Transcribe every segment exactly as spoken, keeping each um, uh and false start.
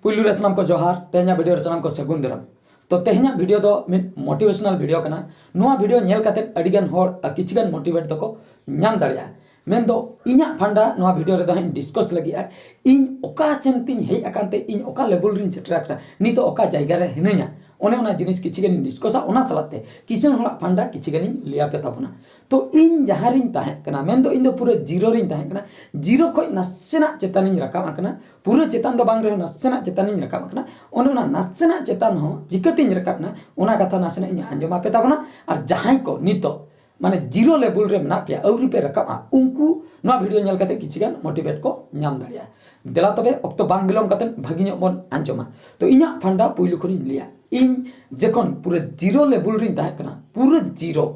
ᱯᱩᱭᱞᱩ ᱨᱮ ᱥᱟᱱᱟᱢ ᱠᱚ ᱡᱚᱦᱟᱨ᱾ ᱛᱮᱦᱮᱧᱟᱜ ᱵᱷᱤᱰᱤᱭᱳ ᱨᱮ ᱥᱟᱱᱟᱢ ᱠᱚ ᱥᱟᱹᱜᱩᱱ ᱫᱟᱨᱟᱢ᱾ ᱛᱚ, ᱛᱮᱦᱮᱧᱟᱜ ᱵᱷᱤᱰᱤᱭᱳ ᱫᱚ ᱢᱤᱫ ᱢᱳᱴᱤᱵᱷᱮᱥᱚᱱᱟᱞ ᱵᱷᱤᱰᱤᱭᱳ ᱠᱟᱱᱟ᱾ ᱱᱚᱣᱟ ᱵᱷᱤᱰᱤᱭᱳ ᱧᱮᱞ ᱠᱟᱛᱮ ᱟᱹᱰᱤ ᱜᱟᱱ ᱦᱚᱲ ᱟᱨ ᱠᱤᱪᱷᱩ ᱜᱟᱱ ᱢᱳᱴᱤᱵᱷᱮᱴ ᱫᱚᱠᱚ ᱧᱟᱢ ᱫᱟᱲᱮᱭᱟᱜᱼᱟ᱾ ᱢᱮᱱᱫᱚ ᱤᱧᱟᱹᱜ ᱯᱷᱟᱱᱰᱟ ᱱᱚᱣᱟ ᱵᱷᱤᱰᱤᱭᱳ ᱨᱮᱫᱚ ᱦᱟᱸᱜ ᱤᱧ ᱰᱤᱥᱠᱟᱥ ᱞᱟᱹᱜᱤᱫᱼᱟ, ᱤᱧ ᱚᱠᱟ ᱥᱮᱱ ᱛᱤᱧ ᱦᱮᱡ ᱟᱠᱟᱱ ᱛᱮ ᱤᱧ ᱚᱠᱟ ᱞᱮᱵᱮᱞ ᱨᱤᱧ ᱥᱮᱴᱮᱨ ᱟᱠᱟᱱᱟ, ᱱᱤᱛᱚᱜ ᱚᱠᱟ ᱡᱟᱭᱜᱟ ᱨᱮ ᱦᱤᱱᱟᱹᱧᱟ, ᱚᱱᱮ ᱚᱱᱟ ᱡᱤᱱᱤᱥ ᱠᱤᱪᱷᱩ ᱜᱟᱱᱤᱧ ᱰᱤᱥᱠᱟᱥᱟ᱾ ᱚᱱᱟ ᱥᱟᱞᱟᱜ ᱛᱮ ᱠᱤᱥᱟᱹᱬ ᱦᱚᱲᱟᱜ ᱯᱷᱟᱱᱰᱟ ᱠᱤᱪᱷᱩ ᱜᱟᱱᱤᱧ ᱞᱟᱹᱭ ᱟᱯᱮ ᱛᱟᱵᱚᱱᱟ᱾ ᱛᱚ, ᱤᱧ ᱡᱟᱦᱟᱸ ᱨᱤᱧ ᱛᱟᱦᱮᱸ ᱠᱟᱱᱟ, ᱢᱮᱱᱫᱚ ᱤᱧ ᱫᱚ ᱯᱩᱨᱟᱹ ᱡᱤᱨᱳ ᱨᱤᱧ ᱛᱟᱦᱮᱸ ᱠᱟᱱᱟ᱾ ᱡᱤᱨᱳ ᱠᱷᱚᱱ ᱱᱟᱥᱮᱱᱟᱜ ᱪᱮᱛᱟᱱᱤᱧ ᱨᱟᱠᱟᱵ ᱟᱠᱟᱱᱟ, ᱯᱩᱨᱟᱹ ᱪᱮᱛᱟᱱ ᱫᱚ ᱵᱟᱝ ᱨᱮᱦᱚᱸ ᱱᱟᱥᱮᱱᱟᱜ ᱪᱮᱛᱟᱱᱤᱧ ᱨᱟᱠᱟᱵ ᱟᱠᱟᱱᱟ᱾ ᱚᱱᱮ ᱚᱱᱟ ᱱᱟᱥᱮᱱᱟᱜ ᱪᱮᱛᱟᱱ ᱦᱚᱸ ᱪᱤᱠᱟᱹᱛᱤᱧ ᱨᱟᱠᱟᱵ ᱮᱱᱟ, ᱚᱱᱟ ᱠᱟᱛᱷᱟ ᱱᱟᱥᱮᱱᱟᱜ ᱤᱧ ᱟᱸᱡᱚᱢ ᱟᱯᱮ ᱛᱟᱵᱚᱱᱟ᱾ ᱟᱨ ᱡᱟᱦᱟᱸᱭ ᱠᱚ ᱱᱤᱛᱚᱜ ᱢᱟᱱᱮ ᱡᱤᱨᱳ ᱞᱮᱵᱮᱞ ᱨᱮ ᱢᱮᱱᱟᱜ ᱯᱮᱭᱟ, ᱟᱹᱣᱨᱤ ᱯᱮ ᱨᱟᱠᱟᱵᱼᱟ, ᱩᱱᱠᱩ ᱱᱚᱣᱟ ᱵᱷᱤᱰᱤᱭᱳ ᱧᱮᱞ ᱠᱟᱛᱮ ᱠᱤᱪᱷᱩ ᱜᱟᱱ ᱢᱳᱴᱤᱵᱷᱮᱴ ᱠᱚ ᱧᱟᱢ ᱫᱟᱲᱮᱭᱟᱜᱼᱟ᱾ ᱫᱮᱞᱟ ᱛᱚᱵᱮ, ᱚᱠᱛᱚ ᱵᱟᱝ ᱵᱤᱞᱚᱢ ᱠᱟᱛᱮ ᱵᱷᱟᱹᱜᱤ ᱧᱚᱜ ᱵᱚᱱ ᱟᱸᱡᱚᱢᱟ᱾ ᱛᱚ, ᱤᱧᱟᱹᱜ ᱯᱷᱟᱱᱰᱟ ᱯᱩᱭᱞᱩ ᱠᱷᱚᱱᱤᱧ ᱞᱟᱹᱭᱟ᱾ ᱤᱧ ᱡᱚᱠᱷᱚᱱ ᱯᱩᱨᱟᱹ ᱡᱤᱨᱳ ᱞᱮᱵᱮᱞ ᱨᱤᱧ ᱛᱟᱦᱮᱸ ᱠᱟᱱᱟ, ᱯᱩᱨᱟᱹ ᱡᱤᱨᱳ,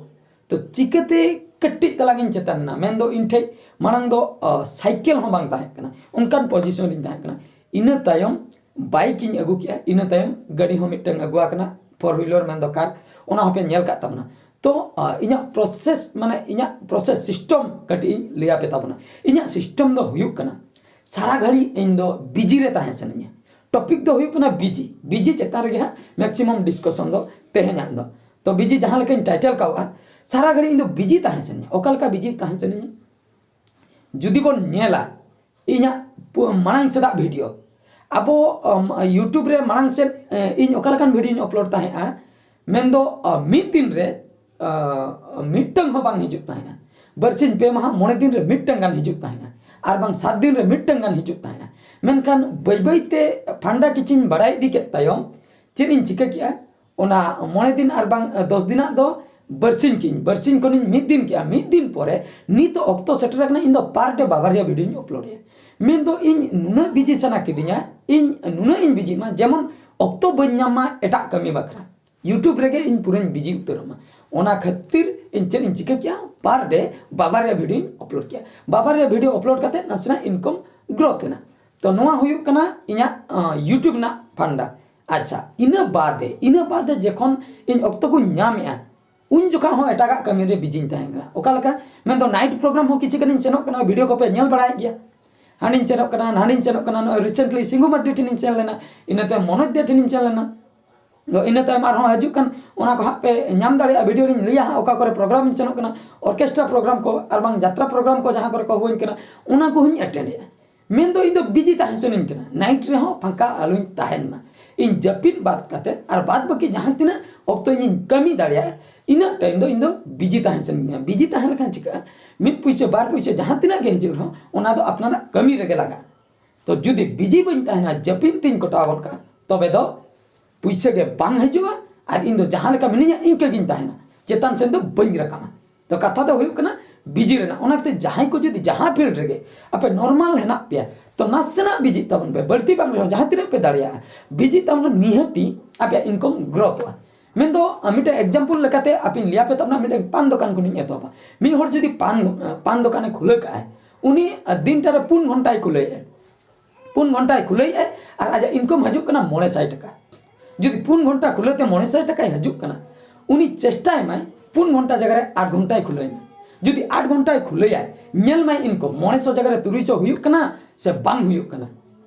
ᱛᱚ ᱪᱤᱠᱟᱹᱛᱮ ᱠᱟᱹᱴᱤᱡ ᱛᱟᱞᱟᱝ ᱤᱧ ᱪᱮᱛᱟᱱ ᱮᱱᱟ? ᱢᱮᱱᱫᱚ ᱤᱧ ᱴᱷᱮᱡ ᱢᱟᱲᱟᱝ ᱫᱚ, ᱟ, ᱥᱟᱭᱠᱮᱞ ᱦᱚᱸ ᱵᱟᱝ ᱛᱟᱦᱮᱸ ᱠᱟᱱᱟ, ᱚᱱᱠᱟᱱ ᱯᱚᱡᱤᱥᱚᱱ ᱨᱤᱧ ᱛᱟᱦᱮᱸ ᱠᱟᱱᱟ᱾ ᱤᱱᱟᱹ ᱛᱟᱭᱚᱢ ᱵᱟᱭᱤᱠ ᱤᱧ ᱟᱹᱜᱩ ᱠᱮᱜᱼᱟ, ᱤᱱᱟᱹ ᱛᱟᱭᱚᱢ ᱜᱟᱹᱰᱤ ᱦᱚᱸ ᱢᱤᱫᱴᱟᱝ ᱟᱹᱜᱩ ᱟᱠᱟᱱᱟ, ᱯᱷᱳᱨ ᱦᱩᱭᱞᱟᱨ ᱢᱮᱱᱫᱚ ᱠᱟᱨ, ᱚᱱᱟ ᱦᱚᱸᱯᱮ ᱧᱮᱞ ᱠᱟᱜ ᱛᱟᱵᱚᱱᱟ᱾ ᱛᱚ, ᱟ, ᱤᱧᱟᱹᱜ ᱯᱨᱚᱥᱮᱥ, ᱢᱟᱱᱮ ᱤᱧᱟᱹᱜ ᱯᱨᱚᱥᱮᱥ ᱥᱤᱥᱴᱮᱢ ᱠᱟᱹᱴᱤᱡ ᱤᱧ ᱞᱟᱹᱭ ᱟᱯᱮ ᱛᱟᱵᱚᱱᱟ᱾ ᱤᱧᱟᱹᱜ ᱥᱤᱥᱴᱮᱢ ᱫᱚ ᱦᱩᱭᱩᱜ ᱠᱟᱱᱟ, ᱥᱟᱨᱟ ᱜᱷᱟᱹᱲᱤ ᱤᱧ ᱫᱚ ᱵᱤᱡᱤ ᱨᱮ ᱛᱟᱦᱮᱸ ᱥᱟᱱᱟᱧᱟ᱾ ᱴᱚᱯᱤᱠ ᱫᱚ ᱦᱩᱭᱩᱜ ᱠᱟᱱᱟ ᱵᱤᱡᱤ᱾ ᱵᱤᱡᱤ ᱪᱮᱛᱟᱱ ᱨᱮᱜᱮ ᱦᱟᱸᱜ ᱢᱮᱠᱥᱤᱢᱟᱢ ᱰᱤᱥᱠᱟᱥᱚᱱ ᱫᱚ ᱛᱮᱦᱮᱧᱟᱜ ᱫᱚ᱾ ᱛᱚ, ᱵᱤᱡᱤ ᱡᱟᱦᱟᱸ ᱞᱮᱠᱟᱧ ᱴᱟᱭᱴᱮᱞ ᱠᱟᱣᱟ, ᱥᱟᱨᱟ ᱜᱷᱟᱹᱲᱤ ᱤᱧ ᱫᱚ ᱵᱤᱡᱤ ᱛᱟᱦᱮᱸ ᱥᱟᱱᱟᱧᱟ᱾ ᱚᱠᱟ ᱞᱮᱠᱟ ᱵᱤᱡᱤ ᱛᱟᱦᱮᱸ ᱥᱟᱱᱟᱧᱟ? ᱡᱩᱫᱤ ᱵᱚᱱ ᱧᱮᱞᱟ ᱤᱧᱟᱹᱜ ᱯᱩ-, ᱢᱟᱲᱟᱝ ᱥᱮᱫᱟᱜ ᱵᱷᱤᱰᱤᱭᱳ, ᱟᱵᱚ, ᱟᱢ, YouTube ᱨᱮ ᱢᱟᱲᱟᱝ ᱥᱮᱫ, ᱮ, ᱤᱧ ᱚᱠᱟ ᱞᱮᱠᱟᱱ ᱵᱷᱤᱰᱤᱭᱳᱧ ᱟᱯᱞᱳᱰ ᱛᱟᱦᱮᱸᱜᱼᱟ, ᱢᱮᱱᱫᱚ, ᱟ, ᱢᱤᱫ ᱫᱤᱱ ᱨᱮ, ᱟ, ᱢᱤᱫᱴᱟᱝ ᱦᱚᱸ ᱵᱟᱝ ᱦᱤᱡᱩᱜ ᱛᱟᱦᱮᱸᱜᱼᱟ᱾ ᱵᱟᱨᱥᱤᱧ ᱯᱮ ᱢᱟᱦᱟ ᱢᱚᱬᱮ ᱫᱤᱱ ᱨᱮ ᱢᱤᱫᱴᱟᱝ ᱜᱟᱱ ᱦᱤᱡᱩᱜ ᱛᱟᱦᱮᱸᱜᱼᱟ, ᱟᱨ ᱵᱟᱝ ᱥᱟᱛ ᱫᱤᱱ ᱨᱮ ᱢᱤᱫᱴᱟᱝ ᱜᱟᱱ ᱦᱤᱡᱩᱜ ᱛᱟᱦᱮᱸᱜᱼᱟ᱾ ᱢᱮᱱᱠᱷᱟᱱ ᱵᱟᱹᱭ ᱵᱟᱹᱭ ᱛᱮ ᱯᱷᱟᱱᱰᱟ ᱠᱤᱪᱷᱤᱧ ᱵᱟᱲᱟᱭ ᱤᱫᱤ ᱠᱮᱫ ᱛᱟᱭᱚᱢ, ᱪᱮᱫ ᱤᱧ ᱪᱤᱠᱟᱹ ᱠᱮᱜᱼᱟ? ᱚᱱᱟ ᱢᱚᱬᱮ ᱫᱤᱱ ᱟᱨ ᱵᱟᱝ, ᱮ, ᱫᱚᱥ ᱫᱤᱱᱟᱜ ᱫᱚ ᱵᱟᱹᱨᱥᱤᱧ ᱠᱮᱜᱼᱟᱹᱧ, ᱵᱟᱹᱨᱥᱤᱧ ᱠᱷᱚᱱᱤᱧ ᱢᱤᱫ ᱫᱤᱱ ᱠᱮᱜᱼᱟ᱾ ᱢᱤᱫ ᱫᱤᱱ ᱯᱚᱨᱮ ᱱᱤᱛᱚᱜ ᱚᱠᱛᱚ ᱥᱮᱴᱮᱨ ᱟᱠᱟᱱᱟ, ᱤᱧ ᱫᱚ per day ᱵᱟᱵᱟᱨᱭᱟ ᱵᱷᱤᱰᱤᱭᱳᱧ ᱟᱯᱞᱳᱰ ᱮᱜᱼᱟ᱾ ᱢᱮᱱᱫᱚ ᱤᱧ ᱱᱩᱱᱟᱹᱜ ᱵᱤᱡᱤ ᱥᱟᱱᱟ ᱠᱤᱫᱤᱧᱟ, ᱤᱧ ᱱᱩᱱᱟᱹᱜ ᱤᱧ ᱵᱤᱡᱤᱜ ᱢᱟ, ᱡᱮᱢᱚᱱ ᱚᱠᱛᱚ ᱵᱟᱹᱧ ᱧᱟᱢ ᱢᱟ ᱮᱴᱟᱜ ᱠᱟᱹᱢᱤ ᱵᱟᱠᱷᱨᱟ᱾ YouTube ᱨᱮᱜᱮ ᱤᱧ ᱯᱩᱨᱟᱹᱧ ᱵᱤᱡᱤ ᱩᱛᱟᱹᱨᱚᱜ ᱢᱟ᱾ ᱚᱱᱟ ᱠᱷᱟᱹᱛᱤᱨ ᱤᱧ ᱪᱮᱫ ᱤᱧ ᱪᱤᱠᱟᱹ ᱠᱮᱜᱼᱟ? Per day ᱵᱟᱵᱟᱨᱭᱟ ᱵᱷᱤᱰᱤᱭᱳᱧ ᱟᱯᱞᱳᱰ ᱠᱮᱜᱼᱟ᱾ ᱵᱟᱵᱟᱨᱭᱟ ᱵᱷᱤᱰᱤᱭᱳ ᱟᱯᱞᱳᱰ ᱠᱟᱛᱮ ᱱᱟᱥᱮᱱᱟᱜ ᱤᱱᱠᱟᱢ ᱜᱨᱳᱛᱷ ᱮᱱᱟ᱾ ᱛᱚ, ᱱᱚᱣᱟ ᱦᱩᱭᱩᱜ ᱠᱟᱱᱟ ᱤᱧᱟᱹᱜ, ᱟ, YouTube ᱨᱮᱱᱟᱜ ᱯᱷᱟᱱᱰᱟ᱾ ᱟᱪᱪᱷᱟ, ᱤᱱᱟᱹ ᱵᱟᱫᱮ, ᱤᱱᱟᱹ ᱵᱟᱫᱮ ᱡᱚᱠᱷᱚᱱ ᱤᱧ ᱚᱠᱛᱚ ᱠᱚᱧ ᱧᱟᱢᱮᱜᱼᱟ, ᱩᱱ ᱡᱚᱠᱷᱚᱱ ᱦᱚᱸ ᱮᱴᱟᱜᱟᱜ ᱠᱟᱹᱢᱤ ᱨᱮ ᱵᱤᱡᱤᱧ ᱛᱟᱦᱮᱸ ᱠᱟᱱᱟ᱾ ᱚᱠᱟ ᱞᱮᱠᱟ? ᱢᱮᱱᱫᱚ ᱱᱟᱭᱤᱴ ᱯᱨᱳᱜᱨᱟᱢ ᱦᱚᱸ ᱠᱤᱪᱷᱩ ᱜᱟᱱᱤᱧ ᱥᱮᱱᱚᱜ ᱠᱟᱱᱟ, ᱵᱷᱤᱰᱤᱭᱳ ᱠᱚᱯᱮ ᱧᱮᱞ ᱵᱟᱲᱟᱭᱮᱫ ᱜᱮᱭᱟ᱾ ᱦᱟᱸᱰᱮᱧ ᱥᱮᱱᱚᱜ ᱠᱟᱱᱟ, ᱱᱟᱸᱰᱮᱧ ᱥᱮᱱᱚᱜ ᱠᱟᱱᱟ᱾ ᱱᱚᱜᱼᱚᱭ recently ᱥᱤᱝᱜᱩ ᱢᱟᱨᱰᱤ ᱴᱷᱮᱱᱤᱧ ᱥᱮᱱ ᱞᱮᱱᱟ, ᱤᱱᱟᱹ ᱛᱟᱭᱚᱢ ᱢᱚᱱᱳᱡᱽ ᱫᱮ ᱴᱷᱮᱱᱤᱧ ᱥᱮᱱ ᱞᱮᱱᱟ᱾ ᱛᱚ ᱤᱱᱟᱹ ᱛᱟᱭᱚᱢ ᱟᱨᱦᱚᱸ ᱦᱤᱡᱩᱜ ᱠᱟᱱ, ᱚᱱᱟ ᱠᱚ ᱦᱟᱸᱜ ᱯᱮ ᱧᱟᱢ ᱫᱟᱲᱮᱭᱟᱜᱼᱟ, ᱵᱷᱤᱰᱤᱭᱳ ᱨᱤᱧ ᱞᱟᱹᱭᱟ ᱦᱟᱸᱜ ᱚᱠᱟ ᱠᱚᱨᱮ ᱯᱨᱳᱜᱨᱟᱢᱤᱧ ᱥᱮᱱᱚᱜ ᱠᱟᱱᱟ, ᱚᱨᱠᱮᱥᱴᱨᱟ ᱯᱨᱳᱜᱨᱟᱢ ᱠᱚ ᱟᱨ ᱵᱟᱝ ᱡᱟᱛᱨᱟ ᱯᱨᱳᱜᱨᱟᱢ ᱠᱚ ᱡᱟᱦᱟᱸ ᱠᱚᱨᱮ ᱠᱚ ᱦᱩᱭ ᱠᱟᱱᱟ, ᱚᱱᱟ ᱠᱚᱦᱚᱸᱧ ᱮᱴᱮᱱᱰᱮᱜᱼᱟ᱾ ᱢᱮᱱᱫᱚ ᱤᱧ ᱫᱚ ᱵᱤᱡᱤ ᱛᱟᱦᱮᱸ ᱥᱟᱱᱟᱧ ᱠᱟᱱᱟ, ᱱᱟᱭᱤᱴ ᱨᱮᱦᱚᱸ ᱯᱷᱟᱸᱠᱟ ᱟᱞᱚᱧ ᱛᱟᱦᱮᱱ ᱢᱟ᱾ ᱤᱧ ᱡᱟᱹᱯᱤᱫ ᱵᱟᱫ ᱠᱟᱛᱮ ᱟᱨ ᱵᱟᱫ ᱵᱟᱹᱠᱤ ᱡᱟᱦᱟᱸ ᱛᱤᱱᱟᱹᱜ ᱚᱠᱛᱚ ᱤᱧᱤᱧ ᱠᱟᱹᱢᱤ ᱫᱟᱲᱮᱭᱟᱜᱼᱟ, ᱤᱱᱟᱹᱜ ᱴᱟᱭᱤᱢ ᱫᱚ ᱤᱧ ᱫᱚ ᱵᱤᱡᱤ ᱛᱟᱦᱮᱸ ᱥᱟᱱᱟᱧ ᱠᱟᱱᱟ᱾ ᱵᱤᱡᱤ ᱛᱟᱦᱮᱸ ᱞᱮᱠᱷᱟᱱ ᱪᱤᱠᱟᱹᱜᱼᱟ? ᱢᱤᱫ ᱯᱩᱭᱥᱟᱹ ᱵᱟᱨ ᱯᱩᱭᱥᱟᱹ ᱡᱟᱦᱟᱸ ᱛᱤᱱᱟᱹᱜ ᱜᱮ ᱦᱤᱡᱩᱜ ᱨᱮᱦᱚᱸ, ᱚᱱᱟ ᱫᱚ ᱟᱯᱱᱟᱨᱟᱜ ᱠᱟᱹᱢᱤ ᱨᱮᱜᱮ ᱞᱟᱜᱟᱜᱼᱟ᱾ ᱛᱚ ᱡᱩᱫᱤ ᱵᱤᱡᱤ ᱵᱟᱹᱧ ᱛᱟᱦᱮᱱᱟ, ᱡᱟᱹᱯᱤᱫ ᱛᱤᱧ ᱠᱚᱴᱟᱣ ᱜᱚᱫ ᱠᱟᱜᱼᱟ, ᱛᱚᱵᱮ ᱫᱚ ᱯᱩᱭᱥᱟᱹ ᱜᱮ ᱵᱟᱝ ᱦᱤᱡᱩᱜᱼᱟ᱾ ᱟᱨ ᱤᱧ ᱫᱚ ᱡᱟᱦᱟᱸ ᱞᱮᱠᱟ ᱢᱤᱱᱟᱹᱧᱟ, ᱤᱱᱠᱟᱹ ᱜᱤᱧ ᱛᱟᱦᱮᱱᱟ, ᱪᱮᱛᱟᱱ ᱥᱮᱱ ᱫᱚ ᱵᱟᱹᱧ ᱨᱟᱠᱟᱵᱟ᱾ ᱛᱚ ᱠᱟᱛᱷᱟ ᱫᱚ ᱦᱩᱭᱩᱜ ᱠᱟᱱᱟ ᱵᱤᱡᱤ ᱨᱮᱱᱟᱜ᱾ ᱚᱱᱟ ᱠᱷᱟᱹᱛᱤᱨ ᱡᱟᱦᱟᱸᱭ ᱠᱚ ᱡᱩᱫᱤ ᱡᱟᱦᱟᱸ ᱯᱷᱤᱞᱰ ᱨᱮᱜᱮ ᱟᱯᱮ ᱱᱚᱨᱢᱟᱞ ᱦᱮᱱᱟᱜ ᱯᱮᱭᱟ, ᱛᱚ ᱱᱟᱥᱮᱱᱟᱜ ᱵᱤᱡᱤᱜ ᱛᱟᱵᱚᱱ ᱯᱮ, ᱵᱟᱹᱲᱛᱤ ᱵᱟᱝ ᱨᱮᱦᱚᱸ ᱡᱟᱦᱟᱸ ᱛᱤᱱᱟᱹᱜ ᱯᱮ ᱫᱟᱲᱮᱭᱟᱜᱼᱟ ᱵᱤᱡᱤᱜ ᱛᱟᱵᱚᱱ ᱯᱮ᱾ ᱱᱤᱦᱟᱹᱛᱤ ᱟᱯᱮᱭᱟᱜ ᱤᱱᱠᱟᱢ ᱜᱨᱳᱛᱷᱚᱜᱼᱟ᱾ ᱢᱮᱱᱫᱚ ᱟᱨ ᱢᱤᱫᱴᱮᱱ ᱮᱠᱡᱟᱢᱯᱚᱞ ᱞᱮᱠᱟᱛᱮ ᱟᱯᱮᱧ ᱞᱟᱹᱭᱟᱯᱮ ᱛᱟᱵᱚᱱᱟ, ᱢᱤᱫᱴᱮᱱ ᱯᱟᱱ ᱫᱚᱠᱟᱱ ᱠᱷᱚᱱᱤᱧ ᱮᱛᱚᱦᱚᱵᱟ᱾ ᱢᱤᱫ ᱦᱚᱲ ᱡᱩᱫᱤ ᱯᱟᱱ ᱯᱟᱱ ᱫᱚᱠᱟᱱᱮ ᱠᱷᱩᱞᱟᱹᱣ ᱠᱟᱜᱼᱟᱭ, ᱩᱱᱤ ᱫᱤᱱᱴᱟ ᱨᱮ ᱯᱩᱱ ᱜᱷᱚᱱᱴᱟᱭ ᱠᱷᱩᱞᱟᱹᱣᱮᱫᱼᱟᱭ, ᱯᱩᱱ ᱜᱷᱚᱱᱴᱟᱭ ᱠᱷᱩᱞᱟᱹᱣᱮᱫᱼᱟᱭ ᱟᱨ ᱟᱡᱟᱜ ᱤᱱᱠᱟᱢ ᱦᱤᱡᱩᱜ ᱠᱟᱱᱟ ᱢᱚᱬᱮ ᱥᱟᱭ ᱴᱟᱠᱟ᱾ ᱡᱩᱫᱤ ᱯᱩᱱ ᱜᱷᱚᱱᱴᱟ ᱠᱷᱩᱞᱟᱹᱣ ᱛᱮ ᱢᱚᱬᱮ ᱥᱟᱭ ᱴᱟᱠᱟᱭ ᱦᱤᱡᱩᱜ ᱠᱟᱱᱟ, ᱩᱱᱤ ᱪᱮᱥᱴᱟᱭ ᱢᱟᱭ ᱯᱩᱱ ᱜᱷᱚᱱᱴᱟ ᱡᱟᱭᱜᱟ ᱨᱮ ᱟᱴ ᱜᱷᱚᱱᱴᱟᱭ ᱠᱷᱩᱞᱟᱹᱣ ᱢᱟ᱾ ᱡᱩᱫᱤ ᱟᱴ ᱜᱷᱚᱱᱴᱟᱭ ᱠᱷᱩᱞᱟᱹᱭᱟᱭ, ᱧᱮᱞ ᱢᱟᱭ ᱤᱱᱠᱟᱢ ᱢᱚᱬᱮ ᱥᱚ ᱡᱟᱭᱜᱟ ᱨᱮ ᱛᱩᱨᱩᱭ ᱥᱚ ᱦᱩᱭᱩᱜ ᱠᱟᱱᱟ ᱥᱮ ᱵᱟᱝ ᱦᱩᱭᱩᱜ ᱠᱟᱱᱟ᱾